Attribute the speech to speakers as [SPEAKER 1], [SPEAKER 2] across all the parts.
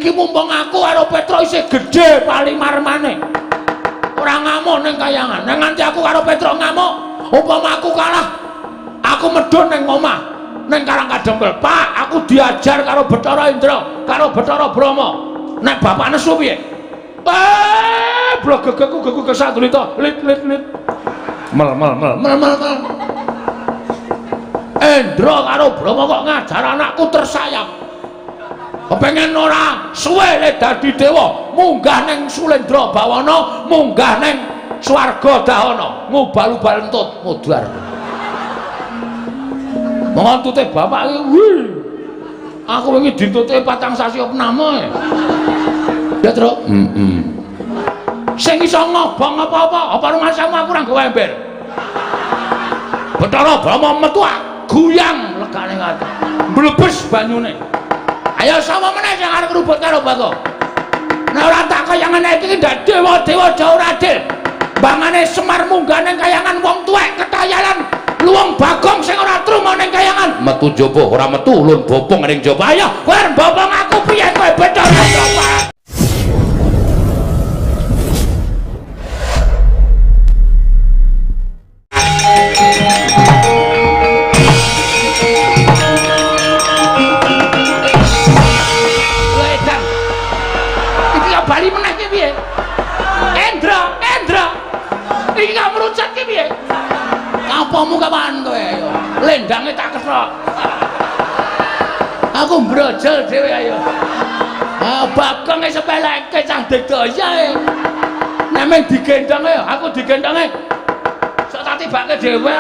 [SPEAKER 1] Iki mumpung aku karo Petro isih gedhe palimarmane. Ora ngamuk ning kayangan. Nek nganti aku karo Petro ngamuk, upama aku kalah, aku medhun ning omah, ning Karang Kadempel. Pak, aku diajar karo Bathara Indra, karo Bathara Brahma. Nek bapak nesu piye? Eh, blogegku geku kesatulita. Lit lit lit. Mel mel mel mel mel mel. Indra karo Brahma kok ngajar anakku tersayang. Kepengen ora suwe le dadi dewa, munggah ning Sulendra Bawana, munggah ning swarga Dahana, ngubal-ubal entut mudhar. Mongko bapak iki, wih. Aku wingi dintute 4 sasi opname. Ya, Truk. Heeh. Sing iso ngobong apa-apa, apa rumasamu aku ora nggawa ember. Bathara Brahma metu guyang legane ngati. Mblebes banyune. Ayo sapa meneh sing arep ngrubut karo Bagong? Nek ora tak kaya ngene iki ndak dewa-dewa jauh ora adil. Bangane Semar munggah ning kayangan wong tuwek ketayalan luwung Bagong sing ora truma ning kayangan. Metu jaba ora metu ulun bopong ning jaba. Ayo kowe arep bopong aku piye kowe Bathara Brahma? Bali meneh ki piye? Endra, Endra. Iki kok merucut ki piye? Apamu kapan kowe ayo? Lendange tak kethok. Aku mbrojol dhewe ayo. Ah, Bagong e sepeleke cah digdaya e. Nek meng digendhong ayo, aku digendhonge. Sok tak tibake dhewe.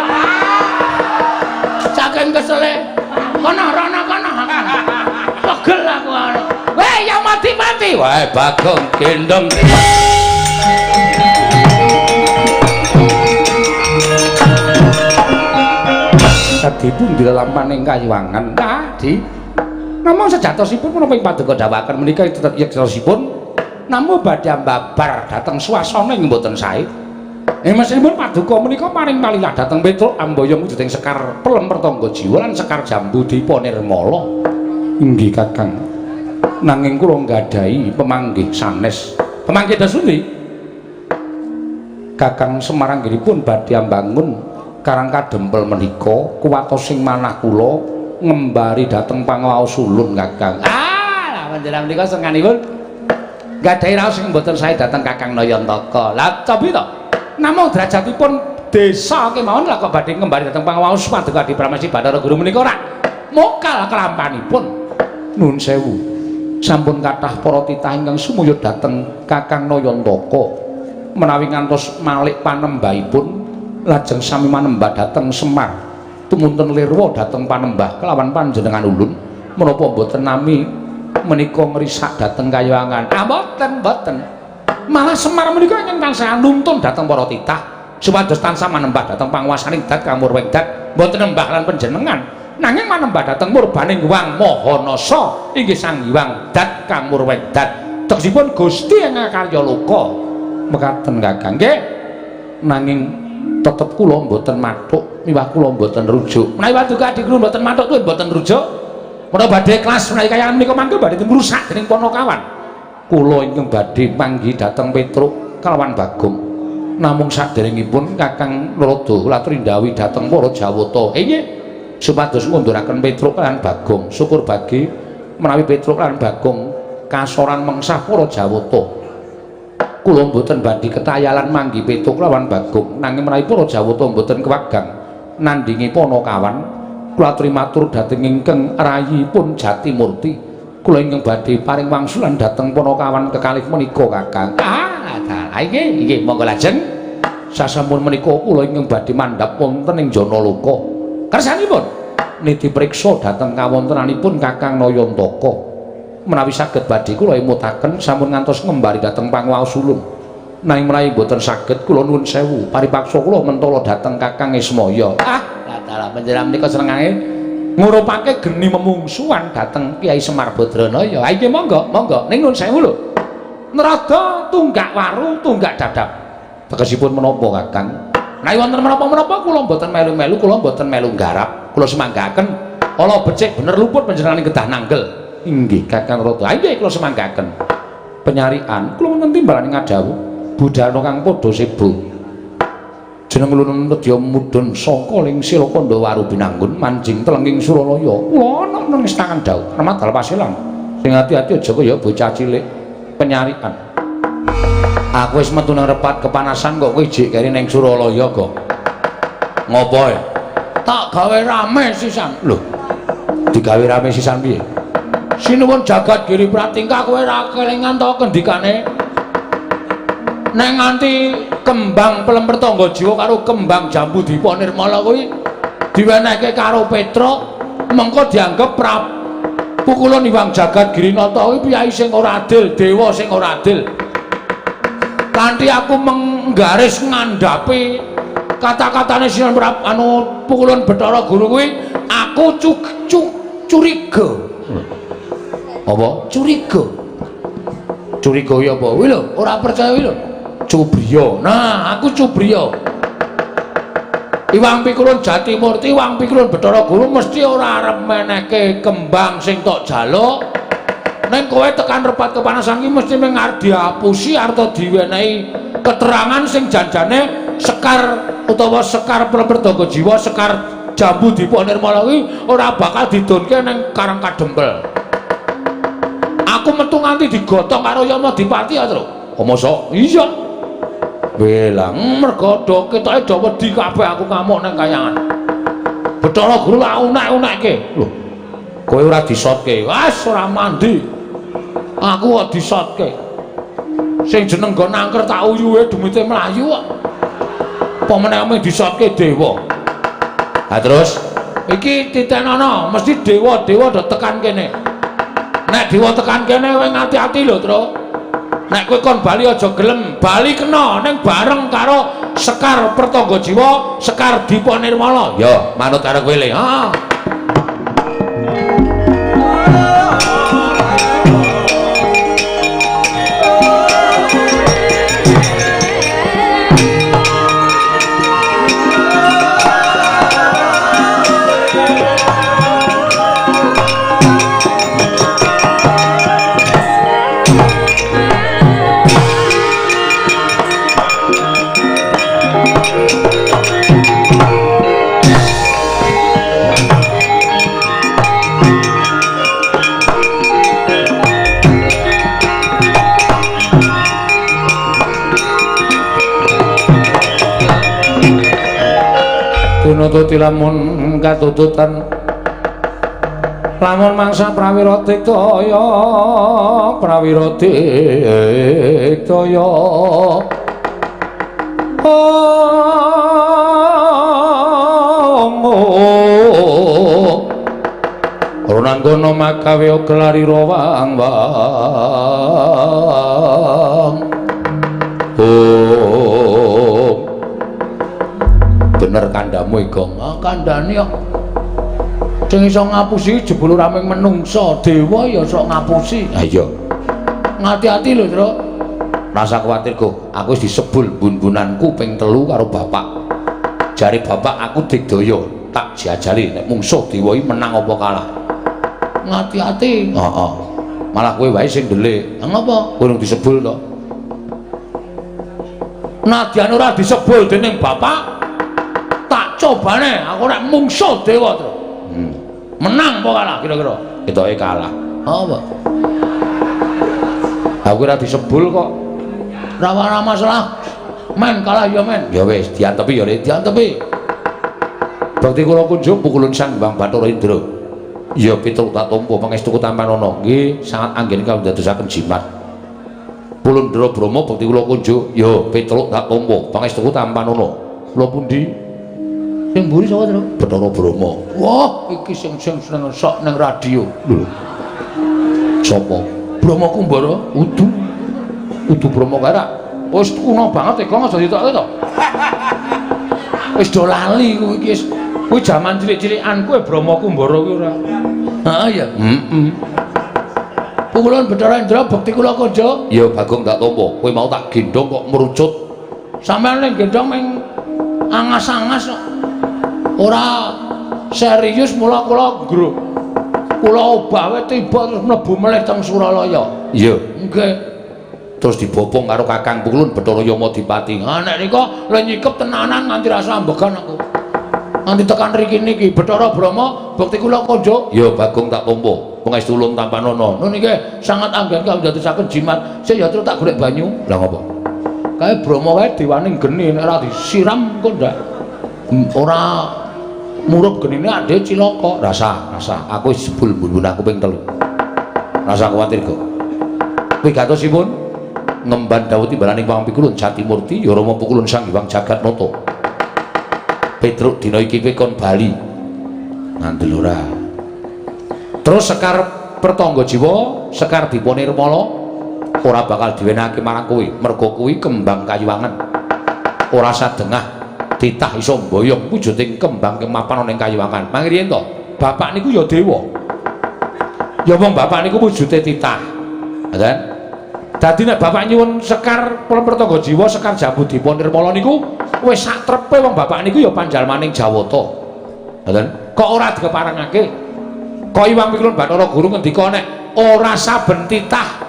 [SPEAKER 1] Saking kesele. Kono rono kono. Pegel aku ana. Weh, ya mati-mati. Wah, Bagong gendong. Kadipun dilelampaning kayuwangan. Tadi namung sejatosipun menapa ing paduka dawuhaken menika tetep yeksosipun namung badhe ambabar dhateng swasana ing mboten sae. Ing mesinipun paduka menika paring palilah dhateng Petruk amboyong wujuding sekar pelem pertangga jiwa lan sekar jambu dipa nirmala. Inggih Kakang. Nanging kula nggadahi pemanggih sanes. Pemanggih dos pundi? Kakang Semar anggenipun badhe ambangun Karang Kadempel menika kuwatos sing manah kula ngembari dhateng pangawaos ulun Kakang. Ah, lah panjenengan menika senganipun nggadahi raos sing mboten sae dhateng Kakang Nayantaka. Lah cobi to. Namung derajatipun desa kemawon lah kok badhe ngembari dhateng pangawaos paduka Adi Pramesti Bathara Guru menika ora mokal kelampanipun. Nuwun sewu. Sampun kathah para titah ingkang sumuyut dhateng Kakang Nayantaka menawi ngantos malik panembahipun lajeng sami manembah dhateng Semar tumunten lirwa dhateng panembah kelawan panjenengan ulun menapa mboten nami menika ngrisak dhateng kayangan. Ah mboten mboten, malah Semar menika ingkang tansah nuntun dhateng para titah supados tansah manembah dhateng panguwasaning dat kamurweng dat mboten nembah lan panjenengan nanging manembah dhateng murbaning Hyang Maha Nasa inggih Sang Hyang Dat Kamurweng Dat tegesipun Gusti ingkang karya loka. Mekaten Kakang nggih, nanging tetep kula mboten mathuk miwah kula mboten rujuk. Menawi paduka Adi Guru mboten mathuk kuwi mboten rujuk menawa badhe kelas menawi kayangan menika mangke badhe ngrusak dening Panakawan. Kula ingkang badhe manggi dhateng Petruk kalawan Bagong namung saderengipun Kakang Narada kula aturi dhateng para Jawata. Inggih supados ngunduraken Petruk lan Bagong. Syukur bagi menawi Petruk lan Bagong kasoran mengsah para Jawata. Kula mboten badhe ketayalan manggi Petruk lawan Bagong, nanging menawi para Jawata mboten kewagang nandingi Panakawan, kula aturi matur dhateng ingkang rayipun Jatimurti. Kula ingkang badhe paring wangsulan dhateng Panakawan kekalih menika Kakang. Ah, dalah inggih, inggih monggo lajeng. Sasampun menika kula ingkang badhe mandhap wonten ing Janaloka. Kersanipun niti priksa dhateng kawontenanipun Kakang Nayantaka. Menawi saged badhe kula emutaken sampun ngantos ngembari dhateng panguwaos ulun. Nanging menawi mboten saged kula nuwun sewu, paripaksa kula mentala dhateng Kakang Ismaya. Ah, dalah panjenengan menika senengane ngurupake geni memungsuhan dhateng Kyai Semar Badranaya. Ha inggih monggo, monggo. Ning nuwun sewu lho. Nerada tunggak waru, tunggak dadap. Tegesipun menapa Kakang? Menawi wonten menapa-menapa kula mboten melu-melu, kula mboten melu nggarap. Kula semanggaken ala becik bener luput panjenengan kedah nanggel. Inggih Kakang Rata. Ayo kula semanggaken. Penyarikan kula wonten timbalan ngadhawuh budhana kang padha sebo. Jeneng ulun nedya mudhun saka ling Sila Kandha Binanggun manjing telenging Suralaya. Kula ana nang istangan dawuh Remadal Pasilang. Sing ati-ati aja kaya bocah cilik penyarikan. Aku wis metu nang repat kepanasan kok kowe jek keri ning Suralaya kok. Ngopo e? Tak gawe rame sisan. Lho. Digawe rame sisan piye? Sinuwun jagat Giri Pratingkah kowe ora kelingan to kendikane? Nek nganti kembang Pelemper Tangga Jiwa karo kembang Jambu Dipa Nirmala kuwi diwenehke karo Petruk, mengko dianggep pukulun Iwang Jagat Girinata kuwi piyai sing ora adil, dewa sing ora adil. Kanthi aku menggaris ngandhapi kata-katane Sinuwun anu pukulun Bathara Guru kuwi, aku curiga. Apa? Curiga. Curiga ya apa? Kuwi lho, ora percaya kuwi lho. Cubriya. Nah, aku cubriya. Iwang Pikulun Jatimurti, Iwang Pikulun Bathara Guru mesti ora arep menehke kembang sing tok jaluk. Ning kowe tekan repat kepanasan iki mesti mung arep diapusi arep diwenehi keterangan sing janjane sekar utawa sekar Pelemper Tangga Jiwa, sekar Jambu Dipa Nirmala kuwi ora bakal didonke ning Karang Kadempel. Aku metu nganti digotong karo Yama Dipati ya, Tru. Oh, mosok? Iya. Belang mergo do ketoke do wedi kabeh aku ngamuk nang kayangan. Bathara Guru lak unek-unekke. Lho. Kowe ora disotke. Wes ora mandi. Aku kok disotke. Sing jeneng nggon angker tak uyuhe demite mlayu kok. Apa meneh mung disotke dewa. Ha terus iki titenono mesti dewa-dewa do tekan kene. Nek dewa tekan kene kowe ngati-ati lho, Tru. Nek kowe kon bali aja gelem, bali kena ning bareng karo Sekar Pertangga Jiwa, Sekar Dipa Nirmala. Ya, manut karo kowe le. Heeh. Tinututi lamun katututan lamun mangsa prawira diktaya prawira diktaya Runanggono makawe kelari rawang wang. Oh, bener kandhamu Igong. Ah, kandhane kok sing iso ngapusi jebul ora mung menungsa, dewa ya iso ngapusi. Ha iya. Ngati-ati lho, Tru. Rasa kuwatir, Go. Aku wis disebul bun-bunanku ping 3 karo bapak. Jare bapak aku digdaya, tak jajali nek mungsuh dewa iki menang apa kalah. Ngati-ati. Heeh. Malah kowe wae sing ndelik. Ha ngopo? Kowe disebul to. Nadyan ora disebul dening bapak, tak cobane aku nek mungsuh dewa, Tru. Menang apa kalah kira-kira? Ketoke kalah. Apa? Aku ora disebul kok. Ora masalah. Men kalah ya men. Ya wis diantepi ya, diantepi. Bakti kula kunjung pukulun Sang Hyang Bathara Indra. Ya pitung tak tampa pangestuku tampanana. Nggih, sangat anggen kawula dadosaken jimat. Pulundra Brahma bakti kula kunjung. Ya pitung tak tampa pangestuku tampanana. Kula pundi? Sing mburi sapa, Tru? Bathara Brahma. Wah, iki sing seneng sok ning radio. Lho. Sapa? Brahma Kumbara? Udu. Udu Brahma kae ra. Wis kuno banget Igong aja ditokke to. Wis do lali kuwi iki wis. Kuwi jaman cilik-cilikan kuwi Brahma Kumbara kuwi ora. Heeh ya. Heeh. Pukulun Bathara Indra bekti kula konjo. Ya Bagong tak tampa. Kowe mau tak gendhong kok merucut. Sampeyan ning gendhong ming angas-angas kok. Ora serius mula kula Kula obah wae tiba terus mlebu melih teng Suralaya. Iya, nggih. Terus dibopong karo Kakang Pukulun Bathara Yamadipati. Ah nek nika le nyikep tenanan nganti rasa ambegan aku. Nganti tekan riki niki Bathara Brahma bekti kula konjuk. Ya Bagong tak tampa. Pangestu ulun tampanana. Nun niki sangat anggen kawujadasaken jimat. Sik ya terus tak golek banyu. Lah ngopo? Kae Brahma kae dewaning geni nek ora disiram kok ndak ora murup genine ade cilaka. Rasa, rasa aku wis jebul mbun aku ping 3. Rasa kuwatir kok. Wigatosipun ngemban dawuh timbalaning Pang Pikulun Jatimurti ya Rama Pukulun Sang Hyang Jagatnata. Petruk dina iki kowe kon bali. Ngandel ora. Terus Sekar Pertangga Jiwa, Sekar Dipa Nirmala ora bakal diwenehake marang kowe, merga kuwi kembang kayuwangan. Ora sadengah titah iso mboyong wujuding kembang kemapan ana ing kayuwangan. Mangriyen to, bapak niku ya dewa. Ya wong bapak niku wujude titah. Ngoten. Dadi nek bapak nyuwun Sekar Pertangga Jiwa, Sekar Jambu Dipa Nirmala niku wis sak trepe wong bapak niku ya panjalmaning Jawata. Ngoten. Kok ora dikeparengake? Kok Iwang Pikulun Bathara Guru ngendika nek ora saben titah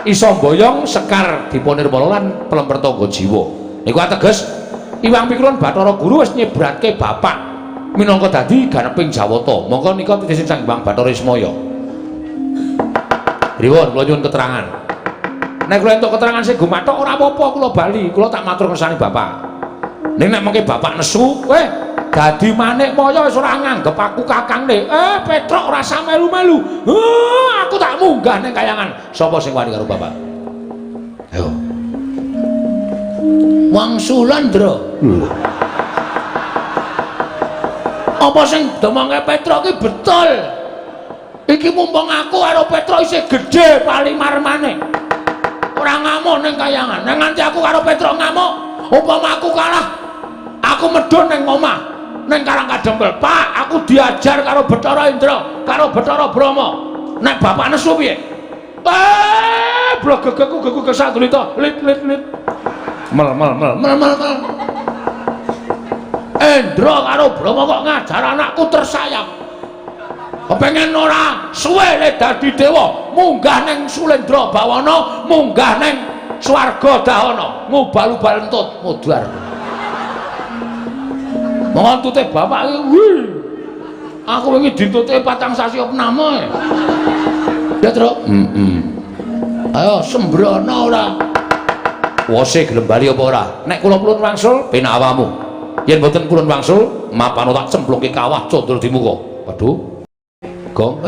[SPEAKER 1] iso mboyong Sekar Dipa Nirmala lan Pertangga Jiwa. Niku ateges Iwang Pikulun Bathara Guru wis nyebratke bapak minangka dadi ganeping Jawata. Mongko nika titih Sang Hyang Bathara Ismaya. Pripun kula nyuwun keterangan. Nek kula entuk keterangan sing gumathok ora apa-apa kula bali, kula tak matur kersane bapak. Ning nek mengke bapak nesu, dadi manik maya wis ora nganggep aku kakangne. Petruk ora usah melu-melu. Aku tak munggah ning kayangan. Sapa sing wani karo bapak? Ayo. Wangsulan, Ndra. Apa sing domongke Petruk iki betul? Iki mumpung aku karo Petruk isih gedhe palimarmane. Ora ngamuk ning kayangan. Nek nganti aku karo Petruk ngamuk, upama aku kalah, aku medhun ning omah, ning Karang Kadempel. Pak, aku diajar karo Bathara Indra, karo Bathara Brahma. Nek bapak nesu piye? Blogegku geku kesatulita. Lit lit lit. Mel mel mel mel mel mel. Indra karo Brahma kok ngajar anakku tersayang. Kepengen ora suwe le dadi dewa, munggah ning Sulendra Bawana, munggah ning swarga Dahana, ngubal-ubal entut mudhar. Monggo entute bapak iki, wih. Aku wingi dintute 4 sasi opname. Ya, Truk. Heeh. Ayo sembrono ora. Wose gelem bali apa ora? Nek kula pulun wangsul penak awamu. Yen mboten pulun wangsul, mapano tak cemplungke kawah condro di muka. Waduh. Gong,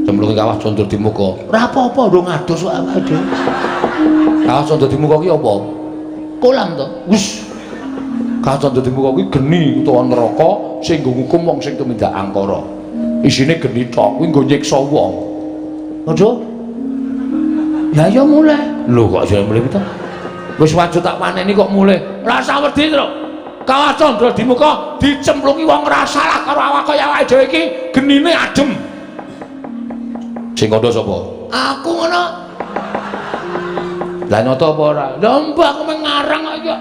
[SPEAKER 1] cemplungke kawah condro di muka. Ora apa-apa, ndung adus kok awake dhewe. Kawah condro di muka ki apa? Kolam to. Wis. Kawah condro di muka kuwi geni utawa neraka sing nggo ngukum wong sing tumindak angkara. Isine geni tok, kuwi nggo nyiksa wong. Waduh. Ya ya mulih. Lho kok jane mulih to? Wis wajib tak paneni kok mulih. Ora usah wedi, Truk. Kawah Candra di muka dicemplungi wong ora salah karo awak kaya awake dhewe iki genine adem. Sing kandha sapa? Aku ngono. Lah nyoto apa ora? Lha mbah aku mung ngarang kok iki.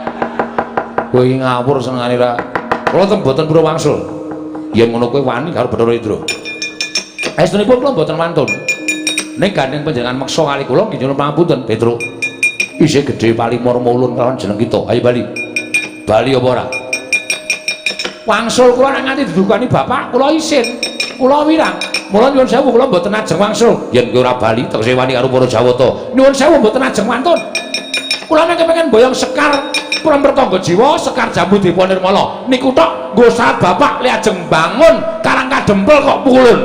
[SPEAKER 1] Kowe iki ngawur senengane ra. Kula ten mboten pura wangsul. Yen ngono kowe wani karo Bathara Indra. Estunipun kula mboten wantun. Ning gandeng panjenengan meksa kali kula nggih nyuwun pangapunten, Petruk. Isih gedhe palimur mulun kalawan jeneng kita. Ayo bali. Bali apa ora? Wangsul kula nek nganti didukani bapak, kula isin. Kula wirang. Mula nyuwun sewu kula mboten ajeng wangsul. Yen kowe ora bali tegese wani karo para Jawata. Nyuwun sewu mboten ajeng wantun. Kula mengke pengen boyong Sekar Pertangga Jiwa, Sekar Jambu Dipa Nirmala. Niku tok nggo saat bapak le ajeng bangun Karang Kadempel kok pukulun.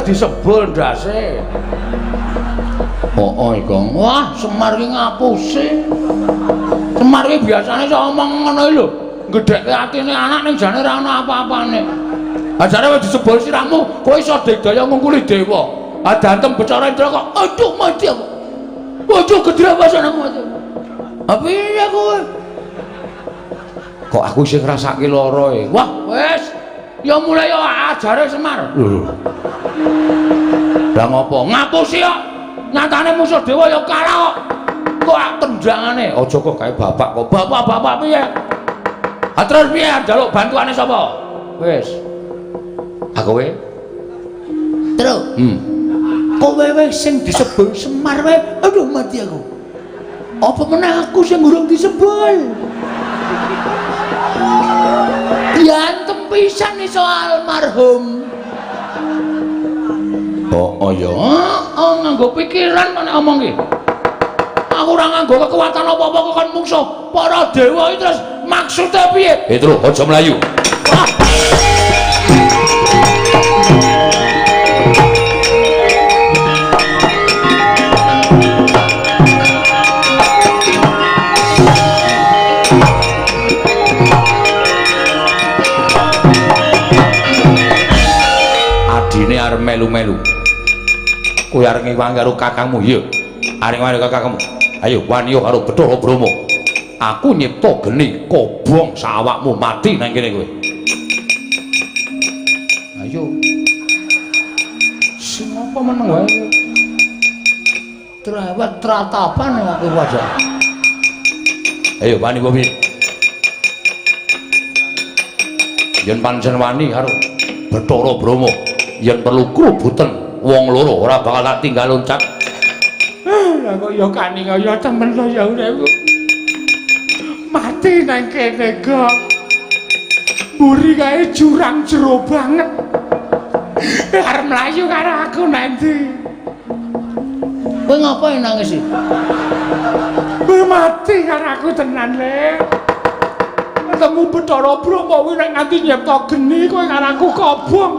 [SPEAKER 1] Disebul ndase. Oh, iku. Wah, Semar ki ngapusi. Semar ki biasane iso omong ngono iki lho. Gedhekke atine anak ning jane ora ana apa-apane. Ajare wis disebul sirahmu, kowe iso digdaya ngungkuli dewa. Ah dantem Bathara Indra kok aduh mati aku. Aduh gedhe aku mati. Ha piye kowe? Kok aku isih ngrasake lara e. Wah, wis. Ya mulai ya ajare Semar. Lho. Lah ngopo? Ngapusi kok. Nyatane musuh dewa ya kalah kok. Kok tendangane? Aja kok gawe bapak kok. Bapak-bapak piye? Ha terus piye njaluk bantuane sapa? Wis. Ha kowe?
[SPEAKER 2] Truk. Kowe wae sing disebul Semar wae, aduh mati aku. Apa meneh aku sing urung disebul? Diantem pisan iso almarhum.
[SPEAKER 1] Oh, oh ya. Oh, nganggo pikiran kok nek omong ki. Aku ora nganggo kekuatan apa-apa kok kon mungsuh para dewa iki terus maksude piye? Truk, aja mlayu. Wah. Adine arep melu-melu. Kowe arep ngewangi karo kakangmu, iya. Arep ngewangi karo kakangmu. Ayo wani karo Bathara Brahma. Aku nyipta geni kobong sawakmu mati nang kene kowe. Ayo. Sing apa meneng wae.
[SPEAKER 2] Trawat tratapan aku wajah.
[SPEAKER 1] Ayo wani kowe piye? Yen pancen wani karo Bathara Brahma, yen perlu krubuten wong loro ora bakal tak tinggal loncat. Lah kok ya kaning ya temen to ya uripku. Mati nang kene kok. Mburi kae jurang jero banget. Arep mlayu karo aku nanti.
[SPEAKER 2] Kowe ngapa nangis iki?
[SPEAKER 1] Kowe mati karo aku tenan, Le. Ketemu Bathara Brahma kuwi nek nganti nyipta geni kowe karo aku kobong.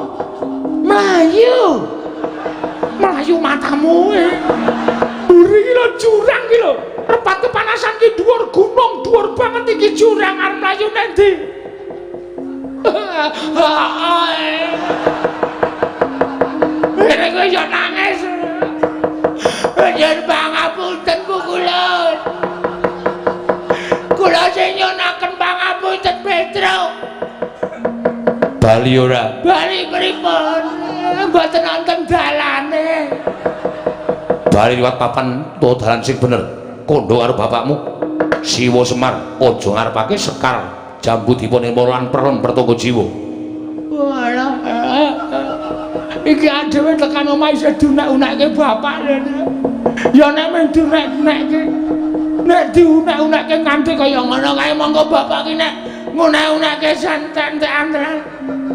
[SPEAKER 2] Mlayu.
[SPEAKER 1] Mlayu matamu e. Mburi iki lho jurang iki lho. Repat kepanasan ki dhuwur gunung, dhuwur banget iki jurang arep mlayu nang ndi? Ini kowe yo nangis.
[SPEAKER 2] Nyuwun pangapunten Bu Kulon. Kula sing nyuwunaken pangapunten Petruk.
[SPEAKER 1] Bali ora?
[SPEAKER 2] Bali pripun? Mboten wonten dalane.
[SPEAKER 1] Bali liwat papan utawa dalan sing bener. Kondo karo bapakmu Siwa Semar aja ngarepake sekar jambu dipun ilmu lan perlem pertangga jiwa.
[SPEAKER 2] Walah. Iki adewe tekan omah isih diunek-unekke bapak lho.
[SPEAKER 1] Ya nek mung diunek-unekke. Nek diunek-unekke nganti kaya ngono kae monggo bapak ki nek ngunek-unekke santen-entekan tenan.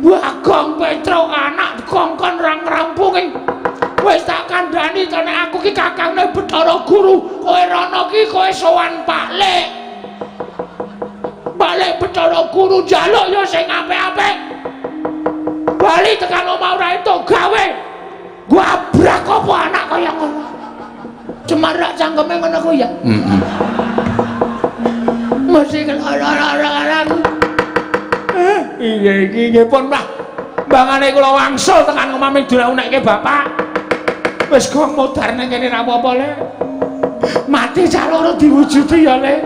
[SPEAKER 1] Bagong Petruk anak dikongkon ra ngrampungi. Wis tak kandhani to nek aku ki kakangne Bathara Guru, kowe rono ki kowe sowan Pak Lek. Pak Lek Bathara Guru njaluk ya sing apik-apik. Bali tekan omah ora entuk gawe. Gabrak apa anak kaya ngono.
[SPEAKER 2] Cemarak cangkeme ngono kuwi ya.
[SPEAKER 1] Heeh.
[SPEAKER 2] Mesti lara-lara aku.
[SPEAKER 1] Iya iki nggih pun Mbah. Mbangane kula wangsul tekan omah ming diunekke bapak. Wis gong modar nang kene ra apa-apa Le. Mati cah loro diwujudi ya Le.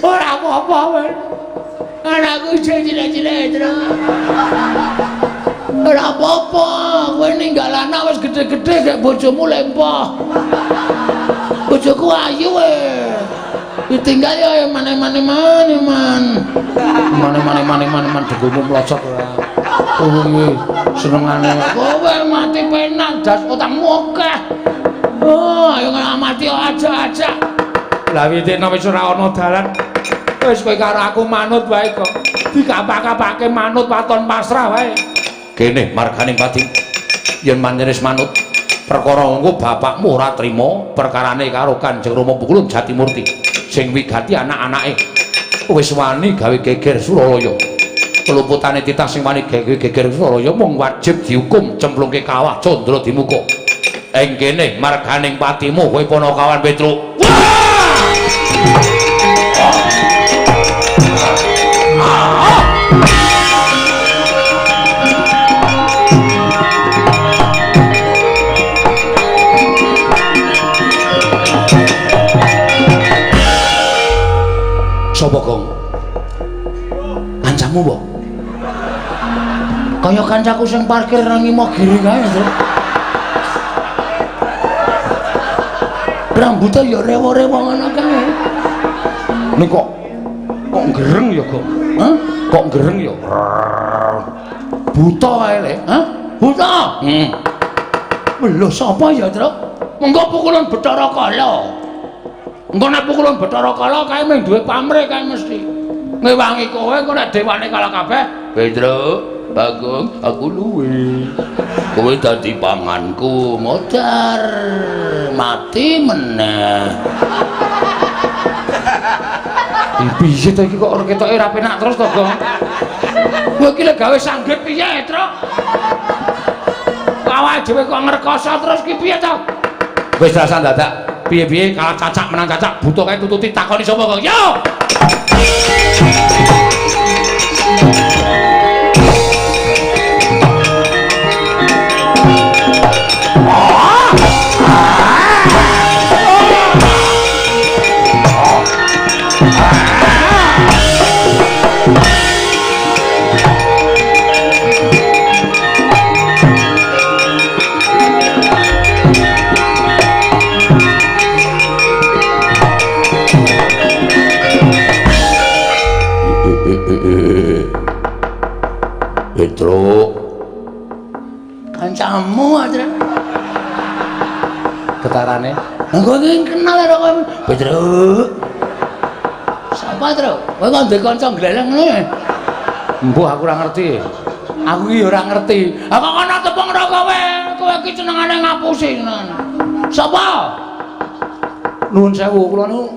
[SPEAKER 2] Ora apa-apa wae. Anakku isih cilik-cilik terus. Ora apa-apa, kowe ninggal anak wis gedhe-gedhe gek bojomu lempoh. Bojoku ayu e. Ditinggal ya mane-mane man.
[SPEAKER 1] Mane-mane mane-mane degomu mlocot ora. Kowe senengane
[SPEAKER 2] kowe mati penak das utangmu akeh. Oh, ayo mati aja-aja.
[SPEAKER 1] Lah witene wis ora ana dalan. Wis kowe karo aku manut wae kok. Dikapak-kapake manut waton pasrah wae. Kene marganing pati yen pancen wis manut perkara engko bapakmu ora trima perkarane karo Kanjeng Rama Pukulun Jatimurti sing wigati anak-anake wis wani gawe geger Suralaya. Keluputane titah sing wani gawe geger Suralaya mung wajib dihukum cemplungke kawah Candra Dimuka. Ing kene marganing patimu kowe Panakawan Petruk. Sapa, Gong? Kancamu, Mbok? Kaya kancaku sing parkir nang Imogiri kae, Tru. Rambute ya rewo-rewo ngono kae. Ning kok gereng ya, Gong? Hah? Kok gereng ya? Buta kae le. Hah? Buta? Heeh. Lho sapa ya, Tru? Mengko pukulan Bathara Kala. Engko nek pukulan Bathara Kala kae mung duwe pamrih kae mesti. Ngewangi kowe engko nek dewane kalah kabeh. Petruk, Bagong, aku luwe. Kowe dadi panganku, modar mati meneh. Piye to iki kok ora ketoke ora penak terus to, Gong? Kowe iki lek gawe sanggit piye, Truk? Awake dhewe kok ngrekoso terus ki piye to? Wis rasa dadak piye-piye kalah cacak menang cacak butuh kae tututi takoni sapa kok. Yo. Petruk,
[SPEAKER 2] kancamu aja.
[SPEAKER 1] Getarane.
[SPEAKER 2] Lah kowe iki kenal karo kowe. Petruk. Sapa, Truk? Kowe kok ndek kanca gleleng ngene?
[SPEAKER 1] Mbuh aku ora ngerti. Aku iki ora ngerti.
[SPEAKER 2] Ah kok ana tepung karo kowe? Kowe iki senengane ngapusi senengane. Sapa?
[SPEAKER 1] Nuwun sewu, kula niku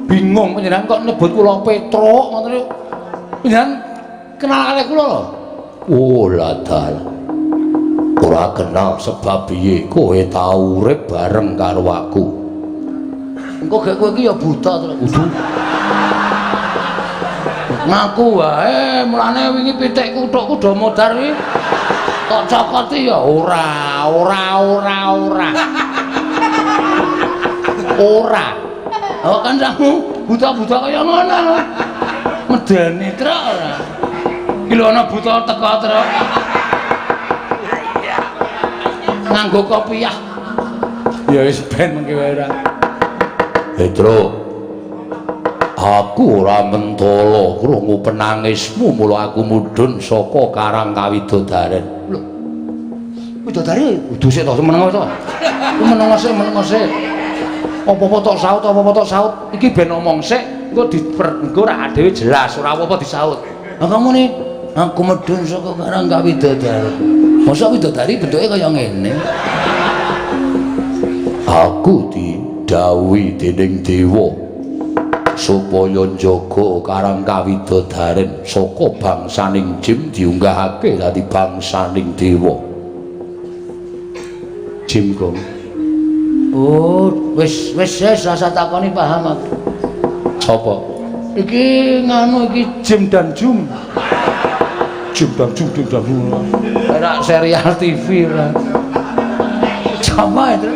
[SPEAKER 1] bingung panjenengan kok nyebut kula Petruk ngoten niku. Panjenengan kenal kalih kula lho. Oh ladal. Ora kenal sebab piye kowe tau urip bareng karo aku.
[SPEAKER 2] Engko gek kowe iki ya buta terus. Kudu. Ngaku wae, mulane wingi pitikku thukku do modar iki. Kok cokoti ya
[SPEAKER 1] ora, ora, ora, ora. Ora.
[SPEAKER 2] Oh kancamu buta-buta kaya ngono. Medeni truk ora. Iki lho ana buta teko truk. Nganggo kopiah.
[SPEAKER 1] Ya wis ben mengki wae ora. Petruk, aku ora mentala krungu penangismu mula aku mudhun saka Karang Kawidodaren.
[SPEAKER 2] Lho. Widodari
[SPEAKER 1] kudu sik to meneng to. Meneng sik, meneng sik. Apa-apa tok saut, apa-apa tok saut. Iki ben omong sik, engko engko ora dhewe jelas, ora apa-apa disaut.
[SPEAKER 2] Lah kamu nih, aku medhun saka Karang Kawidodari. Mosok widodari bentuke kaya ngene.
[SPEAKER 1] Aku didhawuhi dening dewa supaya njaga Karang Kawidodaren saka bangsaning jim diunggahake dadi bangsaning dewa. Jim Gong.
[SPEAKER 2] Oh, wis wis wis rasa takoni paham aku.
[SPEAKER 1] Sapa?
[SPEAKER 2] Iki nganu iki
[SPEAKER 1] Jim dan Jum. Jim dan Jum, Jim dan Jum. Ora serial TV ora.
[SPEAKER 2] Sama itu.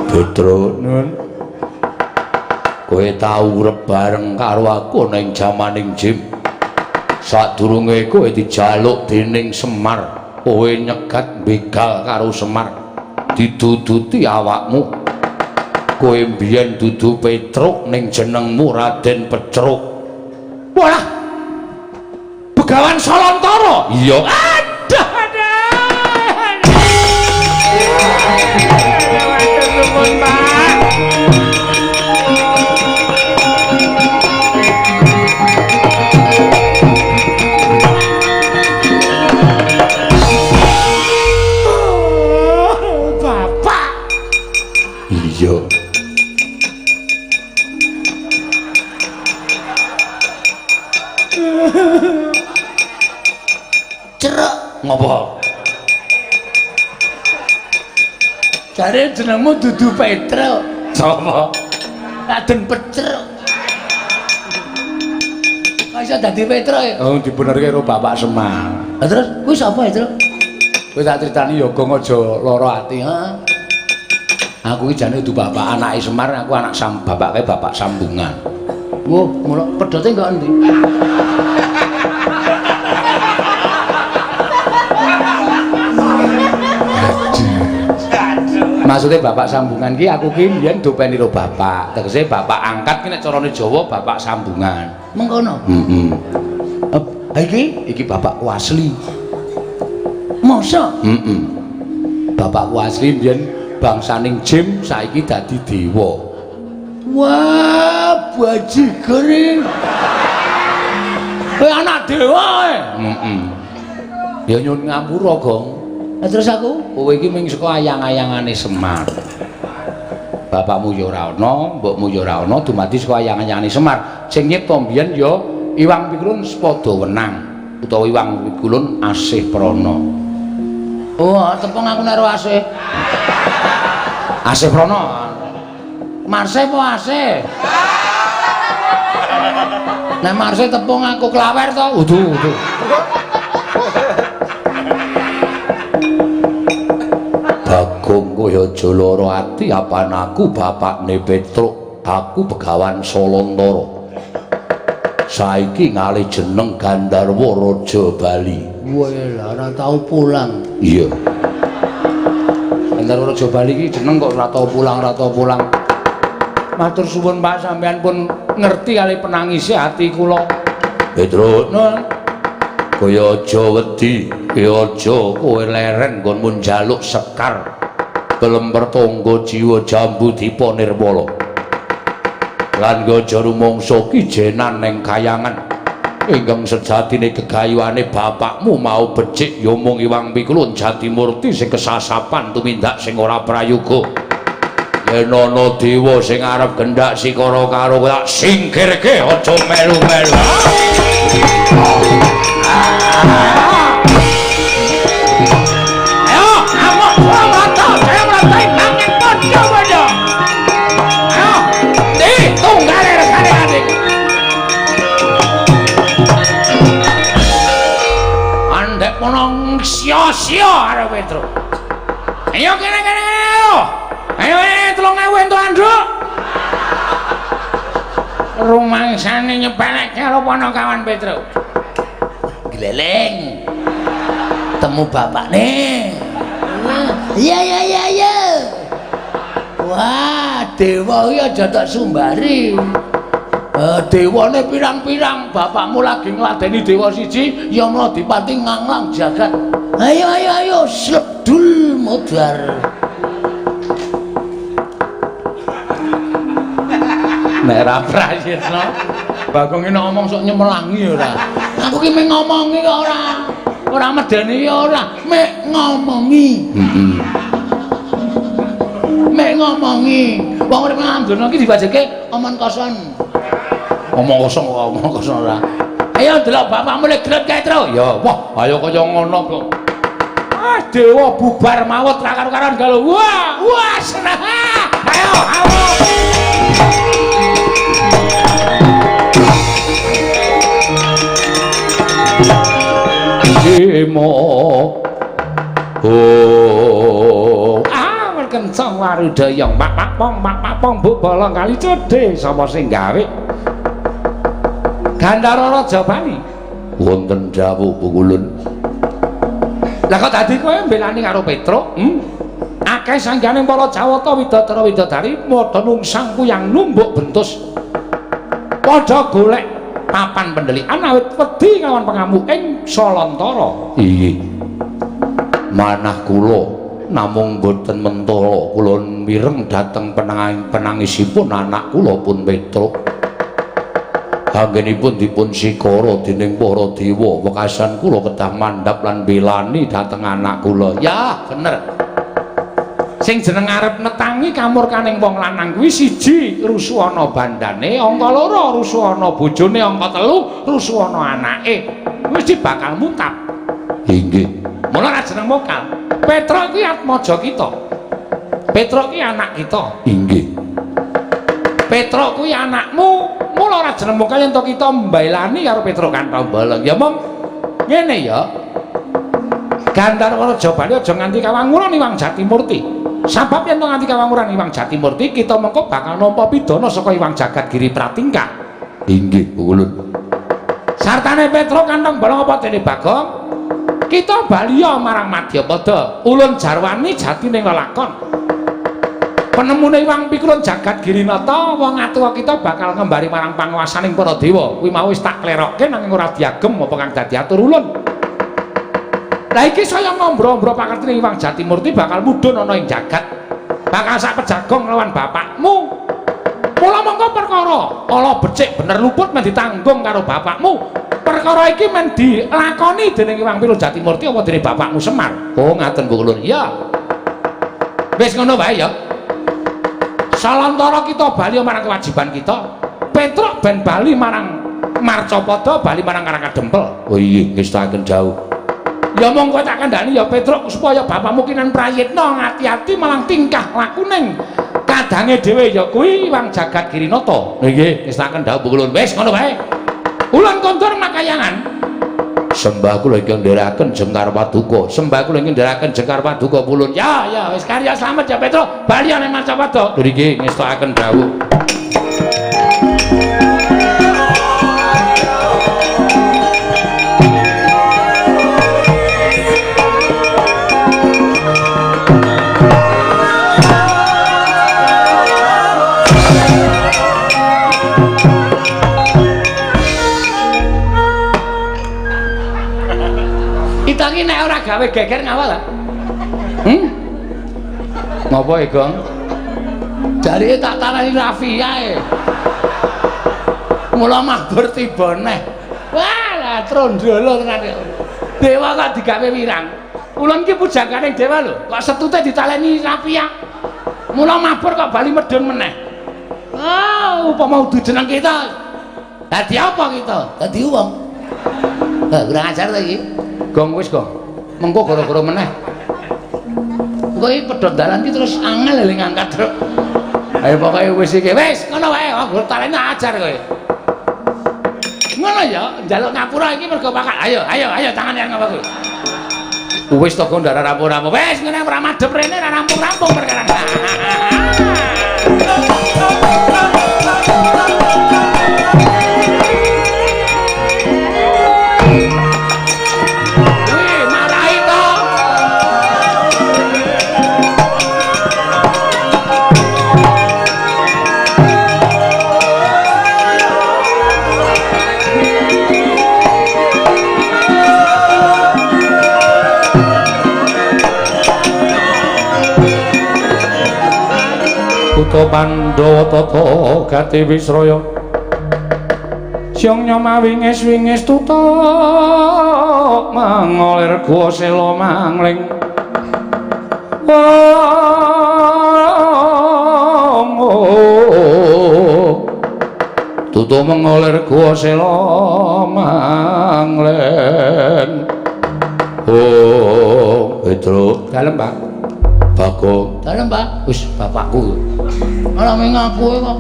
[SPEAKER 1] Petruk, nun. Kowe tau urip bareng karo aku ning jamaning Jim. Sadurunge kowe dijaluk dening Semar, kowe nyegat begal karo Semar. Diduduti awakmu. Kowe mbiyen dudu Petruk ning jenengmu Raden Petruk. Walah. Begawan Salantara. Iya. Aduh, aduh. Nuwun, Pak. Bapak. Iya.
[SPEAKER 2] Cerek
[SPEAKER 1] ngopo?
[SPEAKER 2] Jare jenengmu dudu Petro.
[SPEAKER 1] Sapa?
[SPEAKER 2] Raden Petruk. Kok iso dadi Petro ya?
[SPEAKER 1] Oh, dibenerke karo Bapak Semar.
[SPEAKER 2] Lah terus kuwi sapa Petro?
[SPEAKER 1] Kowe tak critani ya Gong aja lara ati, ha. Aku iki jane dudu bapak anake Semar, aku anak bapake bapak sambungan.
[SPEAKER 2] Wah, mula pedote enggak endi?
[SPEAKER 1] Maksudnya bapak sambungan ki aku ki mbiyen dopeni karo bapak. Tegese bapak angkat ki nek carane Jawa bapak sambungan.
[SPEAKER 2] Mengkono.
[SPEAKER 1] Heeh. Iki iki bapakku asli.
[SPEAKER 2] Masa?
[SPEAKER 1] Heeh. Bapakku asli mbiyen bangsaning jim saiki dadi dewa.
[SPEAKER 2] Wah, bajigur iki.
[SPEAKER 1] Kowe anak dewa kowe. Heeh. Ya nyuwun ngapura, Gong.
[SPEAKER 2] Lah terus aku?
[SPEAKER 1] Kowe iki mung saka ayang-ayangane Semar. Bapakmu ya ora ana, mbokmu ya ora ana, dumadi saka ayang-ayangane Semar. Sing nyipta mbiyen ya Iwang Pikulun Sepada Wenang utawa Iwang Pikulun Asih Prana.
[SPEAKER 2] Oh, tepung aku nek asih.
[SPEAKER 1] Asih Prana.
[SPEAKER 2] Marse apa asih? Nek marse tepung aku klawer to.
[SPEAKER 1] Udu, udu. Bagong kowe aja lara ati apan aku bapakne Petruk, aku begawan Salantara. Saiki ngalih jeneng Gandharwa Raja Bali.
[SPEAKER 2] Wah, ora tau pulang.
[SPEAKER 1] Iya. Gandharwa Raja Bali iki jeneng kok ora tau pulang, ora tau pulang. Matur suwun Pak, sampean pun ngerti kali penangise ati kula. Petruk,
[SPEAKER 2] Nun.
[SPEAKER 1] Kowe aja wedi, kowe aja kowe leren nggonmu njaluk sekar. Kelemper tangga jiwa jambu dipa nirmala. Lan aja rumangsa kijenan ning kayangan. Ingkang sejatine gegayuhane bapakmu mau becik ya mung Iwang Pikulun Jatimurti sing kesasapan tumindak sing ora prayoga. Yen ana dewa sing arep gendak sikara karo tak singkirke aja melu-melu.
[SPEAKER 2] Ayo, amuk Purwokerto, jaya mrantai nanging padha-padha. Ayo, ndi tunggale regane adik. Andek mono sia-sia karo Petro. Ayo kene-kene ayo. Ayo 3000 entuk anduk. Rumangsane nyepelekke karo Panakawan Petro. Gleleng. Temu bapakne. Iya iya iya iya. Wah, dewa iki aja tak sumbari. Dewane pirang-pirang, bapakmu lagi ngladeni dewa siji, ya mla dipati nganglang jagat. Ayo ayo ayo, sledul modar.
[SPEAKER 1] Nek ra prayitna, Bagong iki ngomong sok nyemelangi ora.
[SPEAKER 2] Aku ki mung ngomongi kok ora. Ora medeni ya ora, mek ngomongi.
[SPEAKER 1] Heeh.
[SPEAKER 2] Mek ngomongi. Wong urip nang donya iki dibajeke omong kosong.
[SPEAKER 1] Omong kosong kok omong kosong ora.
[SPEAKER 2] Ayo delok bapakmu lek gret kae, Tru.
[SPEAKER 1] Ya, wah, ayo kaya ngono kok. Ah, dewa bubar mawut ra karo-karon galo. Wah, wah, seneng. Ayo, ayo. Bimo. Oh, ah, kenceng warudaya mak mak pong mak mak pong mbok bolong kali cedhe sapa sing gawe? Gandhara Raja Bali. Wonten dawuh Pukulun. Lah kok dadi kowe mbelani karo Petruk? Akeh sanggane para Jawata widadara widadari padha nungsang kuyang numbuk bentus. Padha golek papan pendelikan awit wedi kawan pengamuk ing Salantara. Iya. Manah kula namung boten mentala, kula mireng dhateng penangisipun anak kula pun Petruk. Anggenipun dipun sikara dening para dewa, wekasan kula kedah mandhap lan belani dhateng anak kula. Ya, bener. Sing jeneng arep netangi kamurkaning wong lanang kuwi siji rusuhana bandane, angka loro rusuhana bojone, angka telu rusuhana anake. Mesti bakal muntap. Inggih. Mula ora jeneng mokal. Petruk iki atmaja kita. Petruk ki anak kita.
[SPEAKER 2] Inggih.
[SPEAKER 1] Petruk kuwi anakmu, mula ora jeneng kaya yen to kita mbailani karo Petruk Kantong Bolong. Ya mong ngene ya. Gandharwa Raja Bali aja nganti kawanguran Iwang Jatimurti. Sabab yen to nganti kawanguran Iwang Jatimurti, kita mengko bakal nampa pidana saka Iwang Jagat Giri Pratingkah.
[SPEAKER 2] Inggih, Ulun.
[SPEAKER 1] Sartane Petruk Kantong Bolong apa dene Bagong? Kita baliya marang Madyapada. Ulun jarwani jatining lelakon. Penemune Iwang Pikulun Jagat Girinata, wong atuwa kita bakal ngembari marang panguwasaning para dewa. Kuwi mau wis tak klerokke nanging ora diagem apa kang dadi atur ulun. Lah iki saya ngombro-ombro pakertine Iwang Jatimurti bakal mudhun ana ing jagat. Bakal sak pejagong lawan bapakmu. Mula mongko perkara ala becik bener luput men ditanggung karo bapakmu. Perkara iki men dilakoni dening Iwang Pikulun Jatimurti apa dening bapakmu Semar. Oh ngaten Bu Ulun. Iya. Wis ngono wae ya. Salantara kita bali marang kewajiban kita. Petruk ben bali marang Marcapada, bali marang Karang Kadempel.
[SPEAKER 2] Oh iya, ngestaken jauh.
[SPEAKER 1] Ya monggo tak kandhani ya Petruk supaya bapakmu kinan prayitna ngati-ati malang tingkah lakuning kadange dhewe ya kuwi Iwang Jagat Girinata.
[SPEAKER 2] Nggih,
[SPEAKER 1] ngestaken dawuh Bu Ulun. Wis ngono wae. Ulun kondur makayangan.
[SPEAKER 2] Sembah kula ingkang ndherekaken jengkar paduka. Sembah kula ingkang ndherekaken jengkar paduka Ulun.
[SPEAKER 1] Ya, ya wis karya slamet ya Petruk. Bali ning Marcapada.
[SPEAKER 2] Nggih, ngestakaken dawuh.
[SPEAKER 1] Kita iki nek ora gawe geger ngawal ah.
[SPEAKER 2] Ngopo e, Gong?
[SPEAKER 1] Jarike tak tarani Raffi ae. Mula mabur tiba neh. Wah, lah trondolo tenan. Dewa kok digawe wirang. Ulun ki pujangane dewa lho, kok setute ditaleni Rafia. Mula mabur kok bali medhun meneh. Ah, upama udu jeneng kita. Dadi apa kita?
[SPEAKER 2] Dadi wong.
[SPEAKER 1] Hah, kurang ajar ta iki.
[SPEAKER 2] Gong wis, Gong.
[SPEAKER 1] Mengko gara-gara meneh. Engko iki pedhot dalan iki terus angel lho ngangkat truk. Ayo pokoke wis iki. Wis ngono wae, kok talene ajar kowe. Ngono ya, njaluk ngapura iki mergo pakat. Ayo, ayo, ayo tangane ngapa kowe. Wis to kok ndara rampung-rampung. Wis ngene ora madhep rene ora rampung-rampung perkara.
[SPEAKER 2] Kutha Pandhawa tata gati wisraya Syong nyoma wingis-wingis tutuk mangolir guwa sela mangling. Tutuk mengolir guwa sela mangling. Oh, Petruk.
[SPEAKER 1] Dalem, Pak.
[SPEAKER 2] Bagong.
[SPEAKER 1] Dalem, Pak.
[SPEAKER 2] Wis bapakku.
[SPEAKER 1] Ora mengaku kok.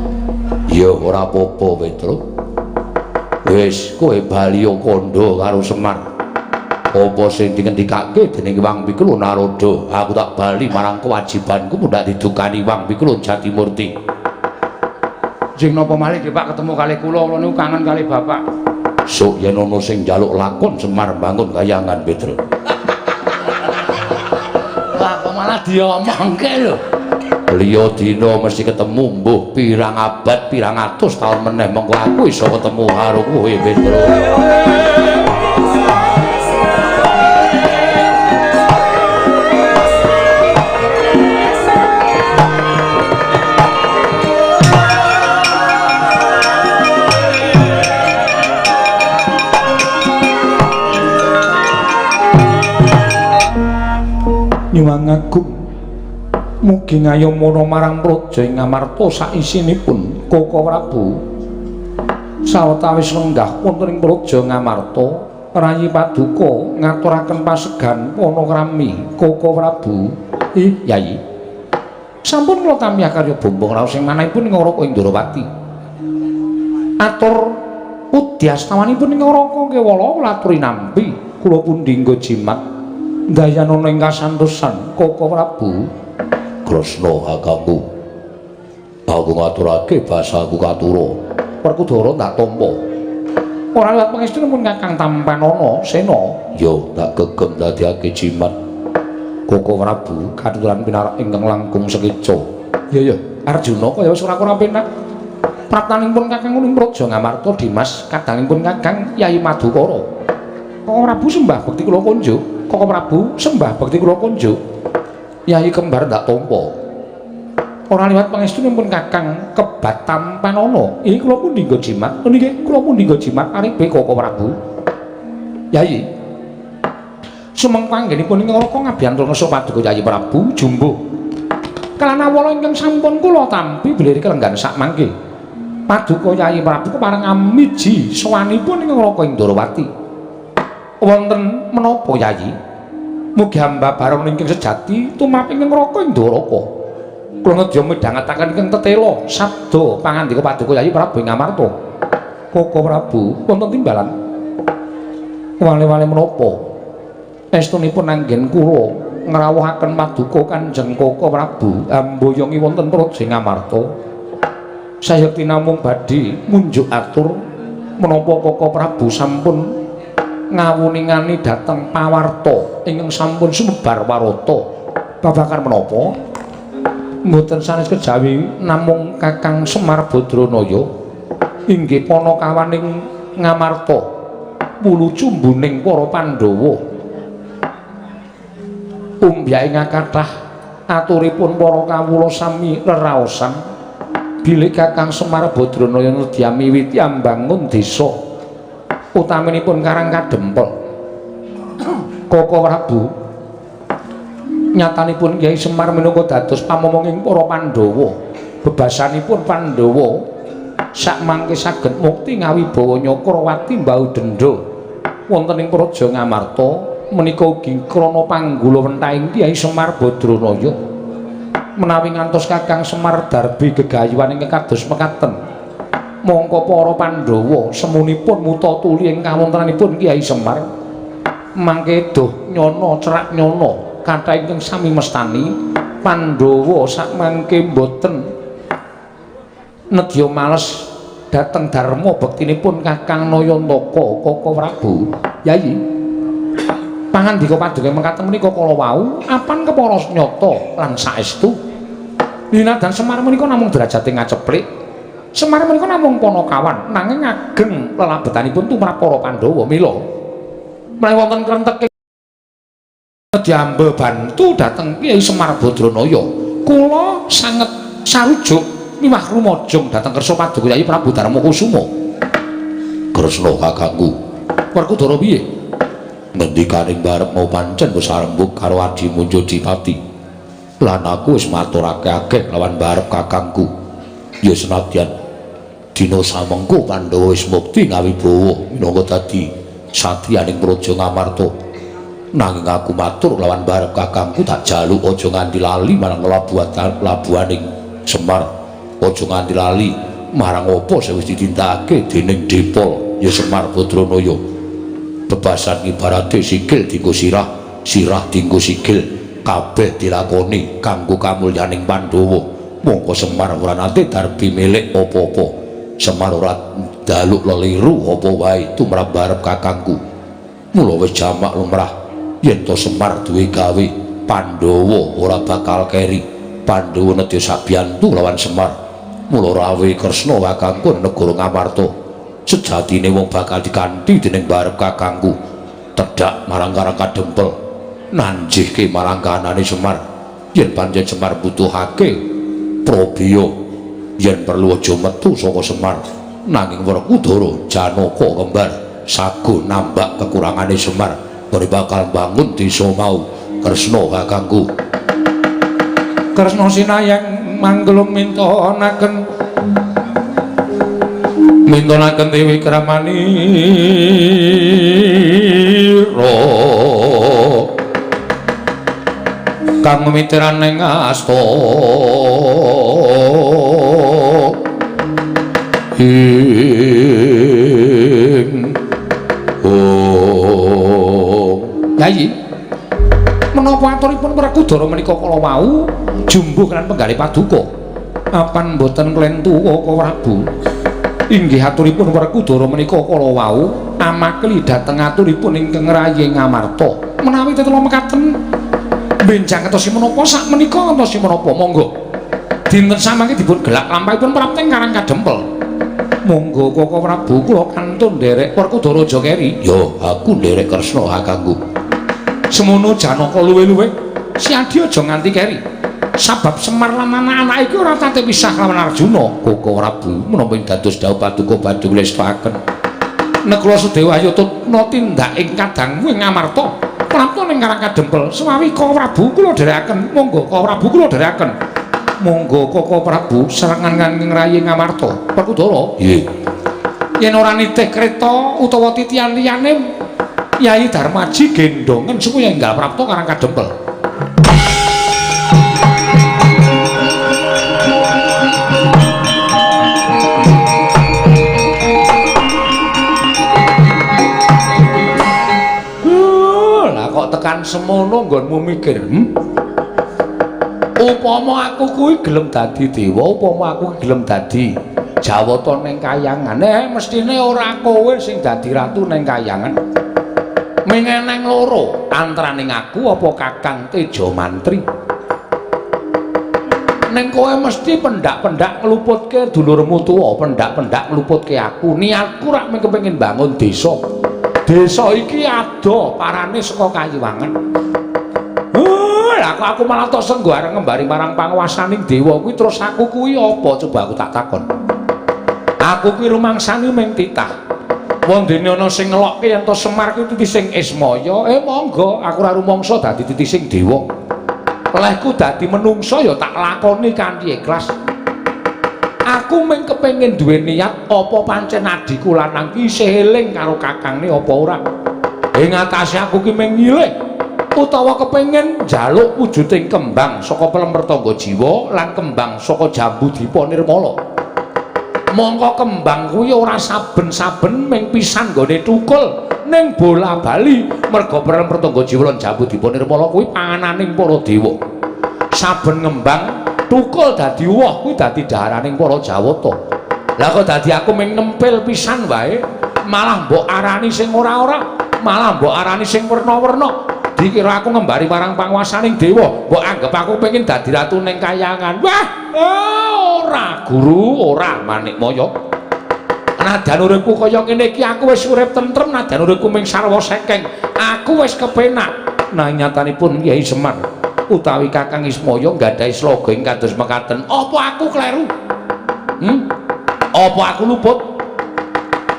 [SPEAKER 2] Ya ora apa-apa, Petruk. Wis kowe bali kandha karo Semar. Apa sing dingendikake dening Wang Pikul Narada, aku tak bali marang kewajibanku mundhak didukani Wang Pikul Jatimurti.
[SPEAKER 1] Jeng napa malih nggih Pak ketemu kalih kula, kula niku kangen kalih bapak.
[SPEAKER 2] Sok yen ana sing njaluk lakon Semar bangun kayangan, Petruk.
[SPEAKER 1] Wah, kok malah diomongke lho.
[SPEAKER 2] Liya dina mesti ketemu mbuh pirang abad pirang atus taun meneh mengko aku iso ketemu karo kowe Petruk.
[SPEAKER 1] Nyuwun agung mugi ngayomana marang praja ing Ngamarta saisinipun Koko Prabu. Sawetawis lenggah wonten ing praja Ngamarta, rayi paduka ngaturaken pasegan panakrami Koko Prabu. Ih, Yayi. Sampun kula tampi akarya bombong raos ing manahipun ing Raka Indrawati. Atur udyastawanipun ing Raka Kewala kula aturi nampi, kula pundi nggo jimat ndayanana ing kasantosan Kaka Prabu.
[SPEAKER 2] Kresna kakangku. Aku ngaturake basaku katura.
[SPEAKER 1] Werkudara ndak tampa. Ora liwat pangestunipun Kakang Tampanana Sena.
[SPEAKER 2] Ya, tak gegem dadiake jimat.
[SPEAKER 1] Kaka Prabu katuran pinarak ingkang langkung sekeca. Ya ya, Arjuna kaya wis ora kurang penak. Praptanipun Kakang ing Praja Ngamarta Dimas, kadangipun Kakang Yai Madukara. Kaka Prabu sembah bekti kula kunjuk. Kaka Prabu sembah bekti kula kunjuk. Yai kembar ndak tampa. Ora liwat pangestunipun Kakang Kebat Tampanana. Iki kula pundi nggo jimat? Niki kula pundi nggo jimat aripe Kaka Prabu. Yai sumeng panggenipun ing Raka ngabiyantura ngersa paduka Yayi Prabu jumbuh. Kalanawala ingkang sampun kula tampi bilih kelenggan sak mangke. Paduka Yayi Prabu kepareng amiji sowanipun ing Raka Indrawati. Wonten menapa Yayi? Mugi hamba bareng ingkang sejati tumrap ing Raka Indraka. Kula nedya midhangetaken ingkang tetela sabda pangandika paduka Yayi Prabu ing Amarta. Kaka Prabu wonten timbalan. Wale-wale menapa? Estunipun anggen kula ngrawuhaken paduka Kanjeng Kaka Prabu amboyongi wonten Praja Ngamarta. Sayekti namung badhe munjuk atur menapa Kaka Prabu sampun ngawuningani dhateng pawarta ingkang sampun sumebar warata. Babagan menapa? Mboten sanes kejawi namung Kakang Semar Badranaya inggih panakawaning Ngamarta wulu cumbuning para Pandhawa. Umbyake kathah aturipun para kawula sami reraosan bilih Kakang Semar Badranaya nedya miwiti ambangun desa utaminipun Karang Kadempel. Kaka Prabu nyatanipun Kyai Semar minangka dados pamomonging para Pandhawa. Bebasanipun Pandhawa sakmangke saged mukti ngawibawa Nyakrawati mbau dendha wonten ing Praja Ngamarta. Menika ugi krana panggula wentahing Kyai Semar Badranaya. Menawi ngantos Kakang Semar darbi gegayuhan ingkang kados mekaten, mongko para Pandhawa semunipun muta tuli ing kawontenanipun Kyai Semar mangke doh nyana cerak nyana kathah ingkang sami mestani Pandhawa sakmangke mboten nedya males dhateng dharma bektinipun Kakang Nayantaka Kaka Prabu. Yayi, pangandika paduka mekaten menika kala wau apan kepara nyata lan saestu. Linadan Semar menika namung derajate ngaceplik. Semar menika namung panakawan nanging ageng lelabetanipun tumrap para Pandhawa. Mila menawi wonten krenteke nedya bantu dhateng Kyai Semar Badranaya, kula sanget sarujuk miwah rumajung dhateng kersa paduka Yayi Prabu Darma Kusuma.
[SPEAKER 2] Kresna kakangku.
[SPEAKER 1] Werkudara piye?
[SPEAKER 2] Ngendikaning barep mau pancen wis arembug karo Adi Munjodipati. Lan aku wis maturake akeh lawan barep kakangku. Ya senadyan dina samengko Pandhawa wis mukti ngawibawa minangka dadi satriyaning Praja Ngamarta. Nanging aku matur lawan barep kakangku tak jaluk aja nganti lali marang labuhaning Semar. Aja nganti lali marang apa sing wis ditindakake dening Depol ya Semar Badranaya. Bebasan ibarate sikil dienggo sirah, sirah dienggo sikil, kabeh dilakoni kanggo kamulyaning Pandhawa. Mongko Semar ora nate darbi milik apa-apa. Semar ora daluk leliru apa wae tumrap barep kakangku. Mula wis jamak lumrah yen to Semar duwe gawe, Pandhawa ora bakal keri. Pandhawa nedya sabiyantu lawan Semar. Mula rawe Kresna kakangku negara Ngamarta. Sejatine wong bakal dikanthi dening barep kakangku. Tedhak marang Karang Kadempel, nanjihke marang kahanane Semar. Yen pancen Semar butuhake probya, yen perlu aja metu saka Semar. Nanging Werkudara Janaka kembar sago nambak kekurangane Semar, ora bakal bangun desa mau. Kresna kakangku.
[SPEAKER 1] Kresna sinayang manggelung mintonaken mintonaken Dewi Kramanira Kang mitiran ing asta ing oh Yayi, menapa aturipun Werkudara menika kala wau jumbuh lan penggalih paduka? Apan mboten klentu Kaka Prabu? Inggih aturipun Werkudara menika kala wau amakli dhateng aturipun ingkang rayi Ngamarta. Menawi tetela mekaten benjang ngentosi menapa sak menika ngentosi menapa monggo. Dinten samangke dipun gelak lampahipun prapteng Karang Kadempel. Monggo Kaka Prabu kula kantun nderek Werkudara aja keri. Ya aku nderek Kresna kakangku. Semono Janaka luwe-luwe si Adi aja nganti keri. Sabab Semar lan anak-anak iki ora tate pisah lawan Arjuna. Kaka Prabu menapa ing dados dawuh paduka badhe nglestakaken. Nekula Sedewa ayo tutna tindak ing kadangmu ing Ngamarta. Prapta ning Karang Kadempel. Sewawi Kaka Prabu kula dherekaken. Monggo Kaka Prabu kula dherekaken. Monggo Kaka Prabu serangan kangge rayi Ngamarta. Werkudara. Nggih. Yen ora nitih kreta utawa titian liyane Yai Darmaji gendongen supaya enggal prapta Karang Kadempel. Lah kok tekan semono nggonmu mikir, Upama aku kuwi gelem dadi dewa, upama aku gelem dadi jawata ning kayangan, mestine ora kowe sing dadi ratu ning kayangan. Mengeneng loro antaraning aku apa Kakang Tejamantri. Ning kowe mesti pendak-pendak ngluputke dulurmu tuwa, pendak-pendak ngluputke aku. Niatku rak mung kepengin bangun desa. Desa iki ado parane saka Kayiwangan. Lah kok aku malah tok senggo arep ngembari marang panguwasaning dewa kuwi terus aku kuwi apa coba aku tak takon. Aku kuwi rumangsani mung titah. Wondene ana sing ngelokke yen to Semar kuwi titising Ismaya, monggo aku ora rumangsa dadi titising dewa. Lehku dadi menungsa ya tak lakoni kanthi ikhlas. Aku mung kepengin duwe niat apa pancen adhiku lanang ki isih eling karo kakangne apa ora. Ing atase aku ki mung nyilih utawa kepengin njaluk wujuding kembang saka Pelempertangga Jiwa lan kembang saka Jambu Dipa Nirmala. Mongko kembang kuwi ora saben-saben mung pisan nggone thukul ning bola-bali merga Pelempertangga Jiwa lan Jambu Dipa Nirmala kuwi pangananing para dewa. Saben ngembang thukul dadi woh kuwi dadi daharaning para jawata. Lah kok dadi aku mung nempel pisan wae malah mbok arani sing ora-ora, malah mbok arani sing werna-werna. Dikira aku ngembari marang panguwasaning dewa, mbok anggep aku pengin dadi ratu ning kayangan. Wah, ora guru, ora Manikmaya. Nadyan uripku kaya ngene iki aku wis urip tentrem, nadyan uripku mung sarwa sekeng, aku wis kepenak. Nanging nyatanipun Kyai Semar utawi Kakang Ismaya nggadahi sloga ing kados mekaten. Apa aku kleru? Apa aku luput?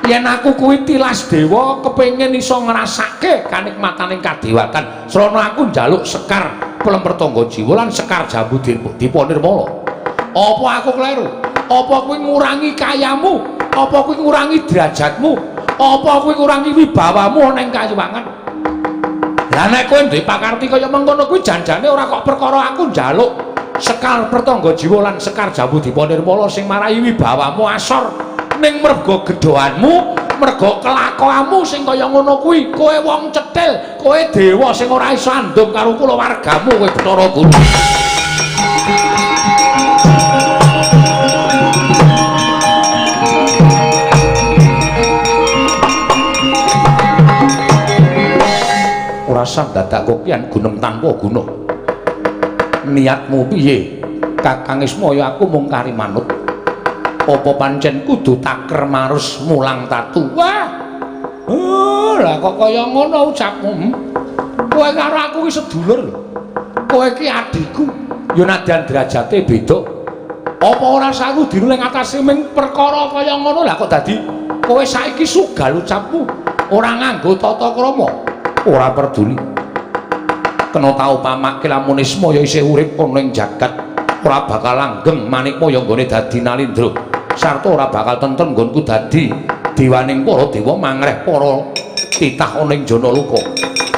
[SPEAKER 1] Yen aku kuwi tilas dewa kepengin iso ngrasake kanikmataning kadewatan, srana aku njaluk sekar Pelempertangga Jiwa lan sekar Jambu Dipa Nirmala. Apa aku kleru? Apa kuwi ngurangi kayamu? Apa kuwi ngurangi derajatmu? Apa kuwi ngurangi wibawamu ana ing Kayiwangan? Lah nek kowe duwe pakarti kaya mengkono kuwi janjane ora kok perkara aku njaluk sekar Pertangga Jiwa lan sekar Jambu Dipa Nirmala sing marai wibawamu asor. Ning merga gedhoanmu, merga kelakuanmu sing kaya ngono kuwi, kowe wong cetil, kowe dewa sing ora iso andum karo kulawargamu kowe Bathara Guru. Ora sah dadak kokian gunem tanpa guna. Niatmu piye? Kakang Ismaya aku mung kari manut. Apa pancen kudu taker marus mulang tatu? Wah. Lah kok kaya ngono ucapmu? Kowe karo aku ki sedulur lho. Kowe ki adhiku. Ya nadyan derajate beda. Apa ora saru dinu ning atase ming perkara kaya ngono? Lah kok dadi kowe saiki sugal ucapmu, ora nganggo tata krama, ora peduli. Kena tau pamake lamun Ismaya isih urip ana ing jagat, ora bakal langgeng Manikmaya nggone dadi Nalindra. Sarta ora bakal tentrem nggonku dadi dewaning para dewa mangreh para titah ana ing Janaloka.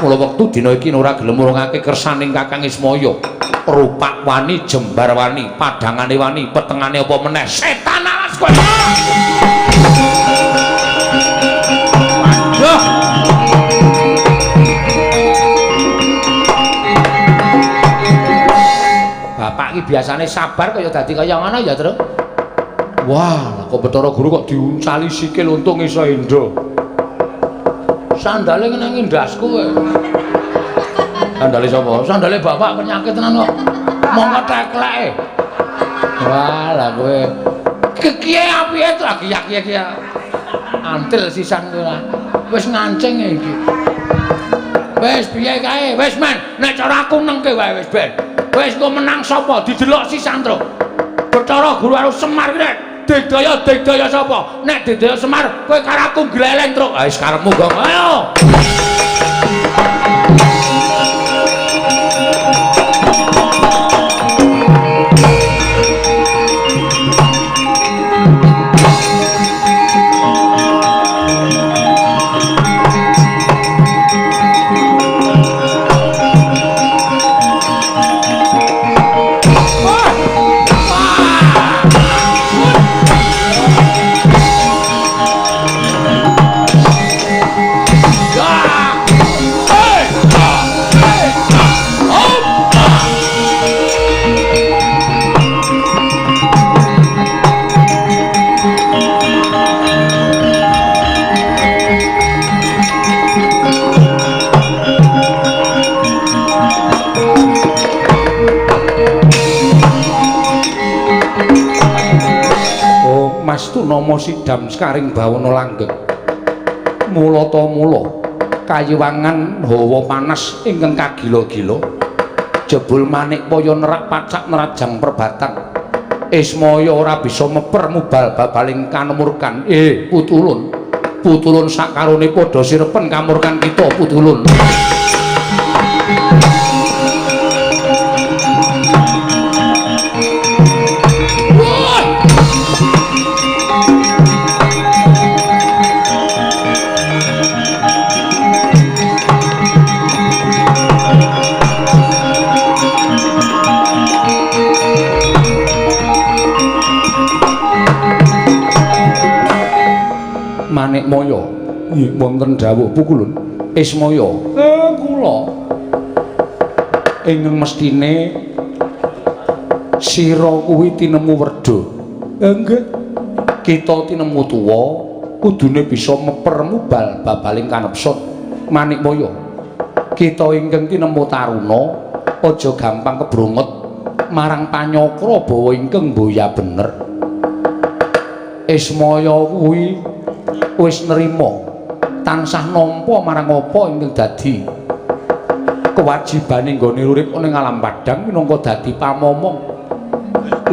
[SPEAKER 1] Mula wektu dina iki ora gelem murungake kersaning Kakang Ismaya. Rupak wani, jembar wani, padhangane wani, petengane apa meneh? Setan alas kowe. Waduh. Bapak iki biasane sabar kaya dadi kaya ngono ya, Truk. Wah, lah kok Bathara Guru kok diuncali sikil untung iso endo.
[SPEAKER 2] Sandale nang ndasku kowe.
[SPEAKER 1] Sandale sapa?
[SPEAKER 2] Sandale bapak penyakit tenan kok. Monggo tekleke.
[SPEAKER 1] Wah, lah kowe. Kekiye apike to lagi yak-yak.
[SPEAKER 2] Antil sisan kowe. Wis ngancing iki. Wis piye kae? Wis men, nek cara aku nengke wae wis ben. Wis engko menang sapa didelok sisan, Truk. Bathara Guru karo Semar ki nek digdaya sapa? Nek digdaya Semar, kowe karo aku gleleng, Truk.
[SPEAKER 1] Ah wis karepmu, Gong.
[SPEAKER 2] Ayo.
[SPEAKER 1] Nama sidam sekaring bawana langgeng. Mulata mula kayiwangan hawa panas ingkang kagila-gila. Jebul Manikmaya nerak pacak nerajang perbatang. Ismaya ora bisa meper mubal babaling kanemurkan. Putulun. Putulun sakarone padha sirepen kamurkan kita putulun. Manikmaya nggih wonten dawuh pukulun Ismaya. Kula ingkang mestine sira kuwi tinemu werda. Nggih. Kita tinemu tuwa kudune bisa meper mubal babaling kanepsot. Manikmaya kita ingkang tinemu taruna aja gampang kebrongot marang panyakra bawa ingkang mboya bener. Ismaya kuwi wis nrima tansah nampa marang apa ingkang dadi kewajibane nggone urip ning alam padhang minangka dadi pamomong.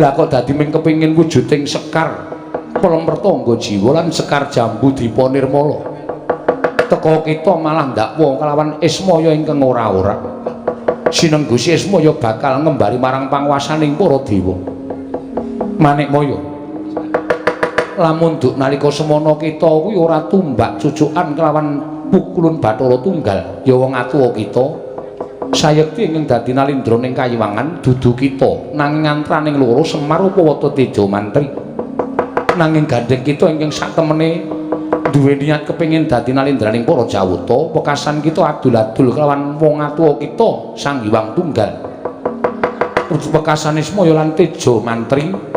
[SPEAKER 1] Lah kok dadi ming kepengin wujuding sekar pelempertangga jiwa lan sekar jambu dipa nirmala. Teka kita malah ndakwa kelawan Ismaya ingkang ora-ora. Sinenggusi Ismaya bakal ngembari marang panguwasaning para dewa. Manikmaya lamun duk nalika semana kita kuwi ora tumbak cucukan kelawan pukulun Bathara Tunggal ya wong atuwa kita sayekti ingkang dadi nalindra ning kayiwangan dudu kita nanging antraning loro Semar Upawata Teja Mantri. Nanging gandheng kita ingkang satemene duwe niat kepengin dadi nalindraning para Jawata wekasan kita adul-adul kelawan wong atuwa kita Sang Hyang Tunggal. Wekasan Ismaya lan Teja Mantri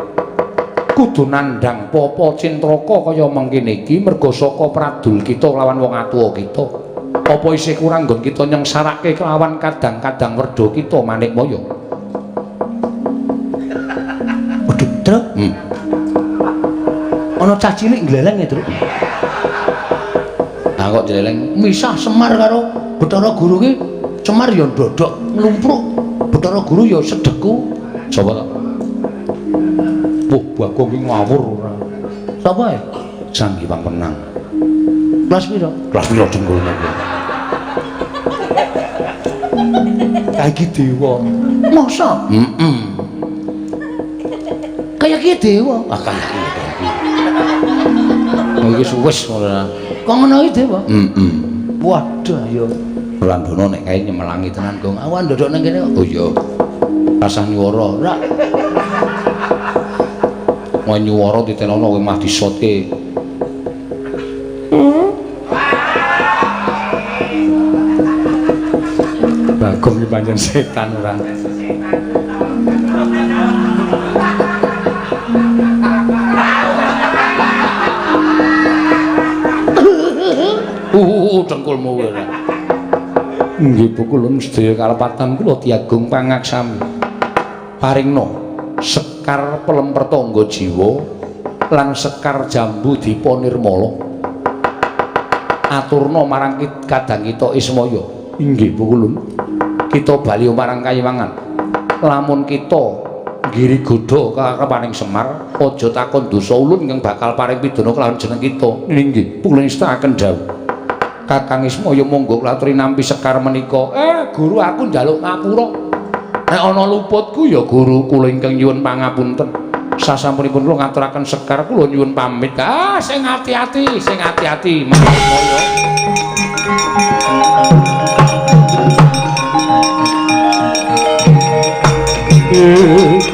[SPEAKER 1] kudu nandhang papa cintraka kaya mengkene iki merga saka pradul kita lawan wong atuwa kita. Apa isih kurang nggon kita nyengsarake kelawan kadang-kadang werda kita Manikmaya?
[SPEAKER 2] Waduh, Truk. Ana cah cilik gleleng ya, Truk.
[SPEAKER 1] Ah kok gleleng
[SPEAKER 2] misah Semar karo Bathara Guru ki. Semar ya ndodok nglumpruk, Bathara Guru ya sedeku.
[SPEAKER 1] Sapa to? Wah, Bagong ki ngawur ora.
[SPEAKER 2] Sapa ya?
[SPEAKER 1] Sang Hyang Wenang.
[SPEAKER 2] Kelas piro?
[SPEAKER 1] Kelas piro dengkulmu kuwi?
[SPEAKER 2] Kae iki dewa. Masa?
[SPEAKER 1] Heeh.
[SPEAKER 2] Kaya iki dewa.
[SPEAKER 1] Ah kaya iki. Iki wis ora.
[SPEAKER 2] Kok ngono iki dewa?
[SPEAKER 1] Heeh.
[SPEAKER 2] Waduh ya.
[SPEAKER 1] Landono nek kae nyemelangi tenan, Gong.
[SPEAKER 2] Awan ndodok nang kene kok.
[SPEAKER 1] Oh iya. Rasah nyuwara ora. Mau nyuwara ditenono kowe mah disotke. Bagong iki pancen setan ora. Dengkulmu kowe ora. Nggih Bu kula sedaya kalepatan kula Tiagung pangaksami. Paringna sekar pelem pertangga jiwa lan sekar jambu dipa nirmala. Aturna marang kadang kita Ismaya. Inggih Bu kula. Kita bali marang Kayiwangan. Lamun kita nggiri godha kakarepaning Semar, aja takon dosa ulun ingkang bakal paring pidana kelawan jeneng kita. Inggih, kula ngestakaken dawuh. Kakang Ismaya monggo kula aturi nampi sekar menika. Guru aku njaluk ngapura. Nek ana luputku ya guru kula ingkang nyuwun pangapunten. Sasampunipun kula ngaturaken sekar kula nyuwun pamit. Ah, sing ati-ati, sing ati-ati Mas Ismaya.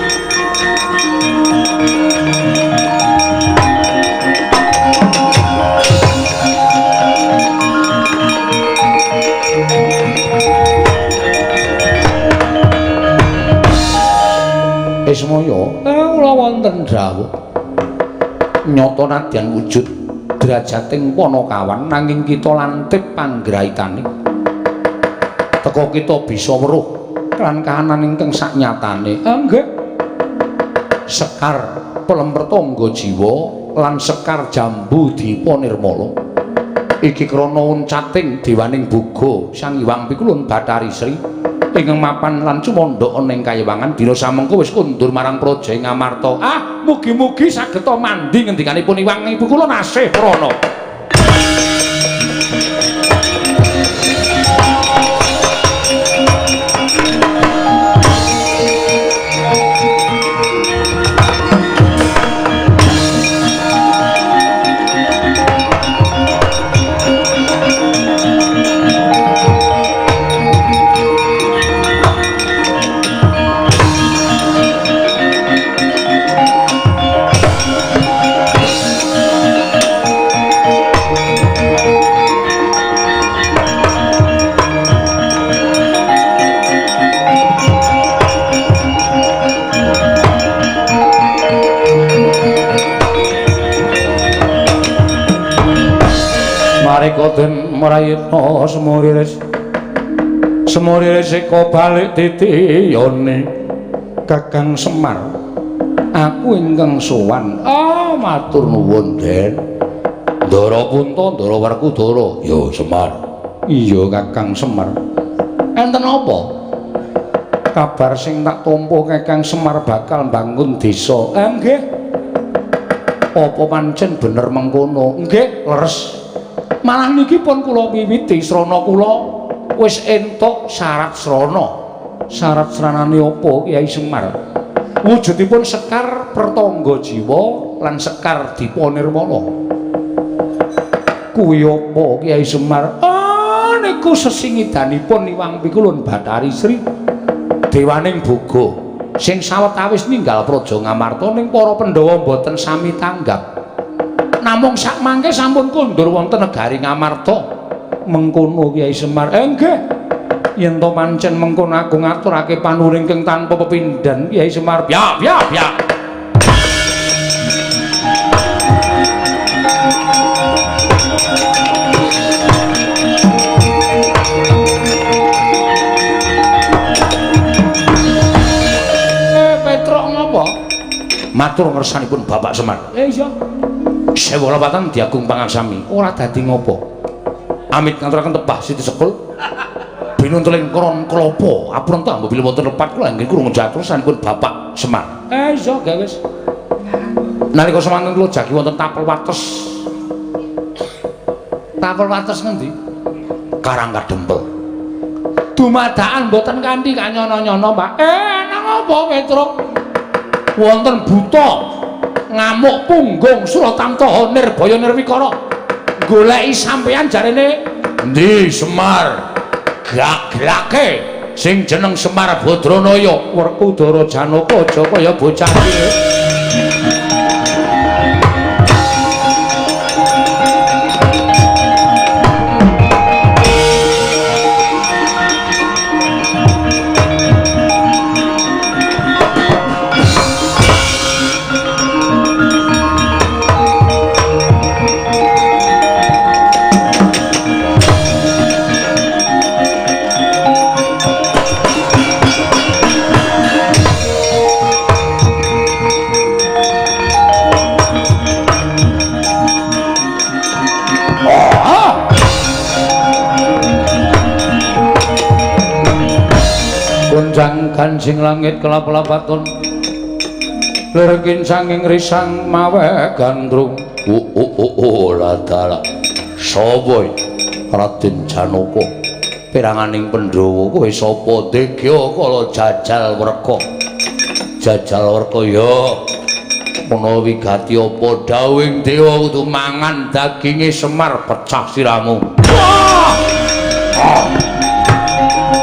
[SPEAKER 1] Ismaya, kula wonten dawuh. Nyata nadyan wujud derajating Panakawan nanging kita lantip panggraitane. Teka kita bisa weruh lan kahanan ingkang saknyatane. Nggih. Sekar pelem pertangga jiwa lan sekar jambu dipa nirmala. Iki krana uncating dewaning boga Sang Hyang Pikulun Bathari Sri ingkang mapan lan cumandha ana ing Kayiwangan dina samengko wis kundur marang praja ing Ngamarta. Ah, mugi-mugi sageta mandi ngendikanipun Hyang Ibu kula nasih prana. Den mrayitna semuriris semuriris eka balik titiyane Kakang Semar aku ingkang sowan. Ah, matur nuwun Den. Ndara Punta, Ndara Werkudara. Ya Semar. Iya Kakang Semar. Enten apa? Kabar sing tak tampa Kakang Semar bakal mbangun desa. Nggih. Apa pancen bener mengkono? Nggih, leres. Malah niki pun kula wiwiti srana kula wis entuk syarat srana. Syarat sranane apa Kyai Semar? Wujudipun sekar pertangga jiwa lan sekar dipa nirmala. Kuwi apa Kyai Semar? Ah, niku sesingidanipun Hyang Pikulun Bathari Sri dewaning boga sing sawetawis ninggal praja Ngamarta ning para Pandhawa mboten sami tanggap. Namung sakmangke sampun kondur wonten negari Ngamarta. Mengkono Kyai Semar. Nggih. Yen to pancen mengkono aku ngaturake panuwun ingkang tanpa pepindhan Kyai Semar. Ya, ya, ya. Petruk ngapa? Matur ngersanipun Bapak Semar. Iya. Sewa lepatan diagung pangaksami ora dadi ngopo. Amit ngaturaken tebah Siti Sekul binunteling kron klopo apurenta mbok bilih wonten lepat kula inggih krungu jatrusanipun Bapak Semar. Iya gawe wis. Nalika semanten kula jagi wonten tapel wates. Tapel wates ngendi? Karang Kadempel. Dumadakan mboten kanthi kanyono-nyono, Pak. Nang apa Petruk? Wonten buta ngamuk punggung Suratamtaha Nirbaya Nirwikara goleki sampeyan jarene endi Semar? Gak-gake Sing jeneng Semar Badranaya. Werkudara Janaka aja kaya bocah cilik. Kancing langit kelap-lapaton lir kincanging risang mawe gandrung. Oh ladala sapa Raden Janaka piranganing Pandhawa kowe sapa? Degya kala jajal werka. Jajal werka ya ana wigati apa dawuhing dewa kudu mangan daginge Semar pecah siramu.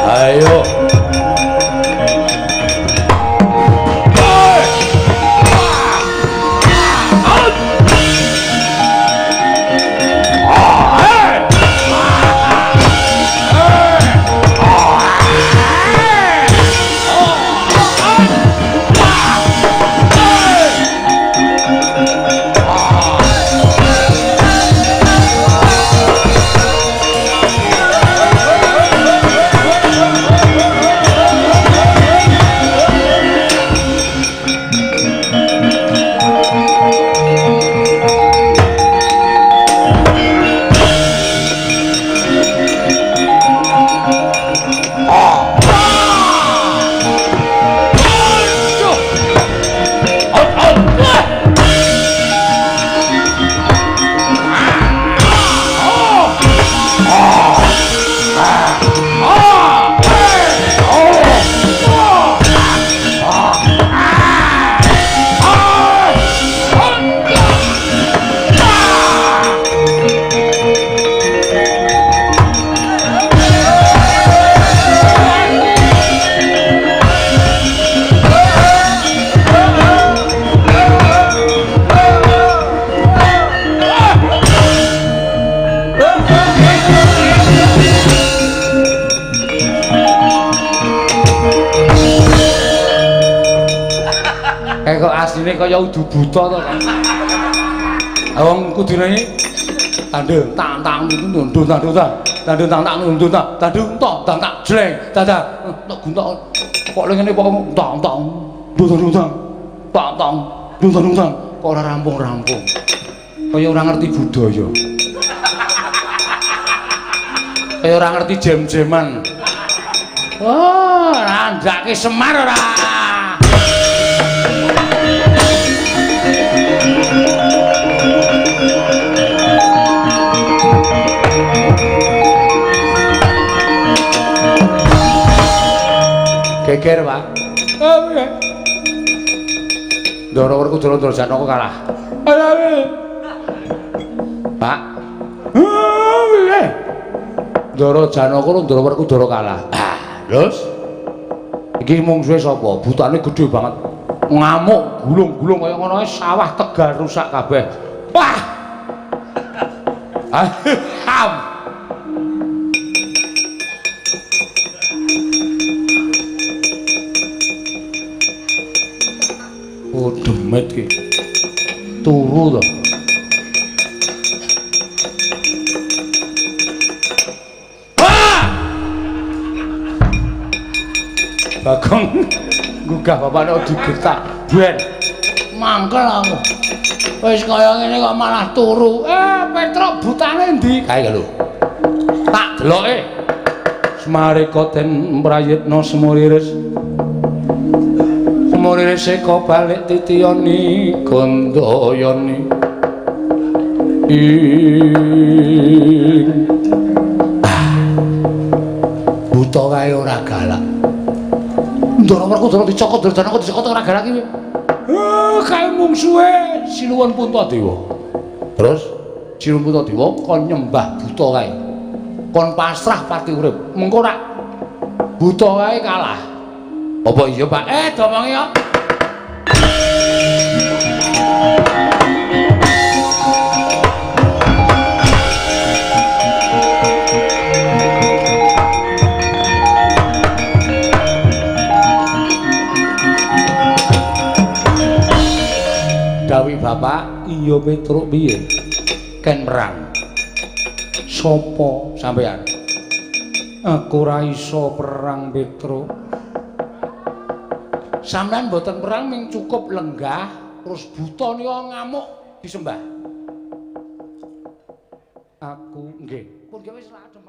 [SPEAKER 1] Ayo kaya udu buta to kan. Wong kudune tandung tang tang ndung tandung tang tandung tang tang ndung tang tandung tang tang tak jleng dadah tok guntok kok ngene kok tang tang ndung tandung tang tang tang ndung tandung tang kok ora rampung-rampung. Kaya ora ngerti budaya. Kaya ora ngerti jem-jeman. Wah, randake Semar ora. Geger, Pak. Ndara Werkudara Ndara Janaka kalah. Pak. Ndara Janaka Ndara Werkudara kalah. Terus iki mungsuhe sapa? Butane gedhe banget. Ngamuk gulung-gulung kaya ngono sawah Tegal rusak kabeh. Wah. Ham. Oh, demit ki. Turu to. Wah! Bagong nggugah bapakne digertak. Ben. Mangkel aku. Wis kaya ngene kok malah turu. Petruk butane endi? Kae lho. Tak deloke. Semareka den prayitna semuriris. Semuriris seka balik titiyani gandayani. Ing buta kae ora galak. Ndara Werkudara dicokot, Ndara Janaka dicokot ora galak iki. Kae mungsuhe Sinuwun Puntadewa. Terus Sinuwun Puntadewa kon nyembah buta kae. Kon pasrah pati urip. Mengko rak Buta wae kalah. Apa iya, Pak? Domongi kok. Dawi bapak, iya Petruk piye? Ken perang. Sopo sampean? Aku ora iso perang Petruk. Sampean mboten perang ming cukup lenggah terus buta nika ngamuk disembah. Aku nggih. Pun wis lah adem.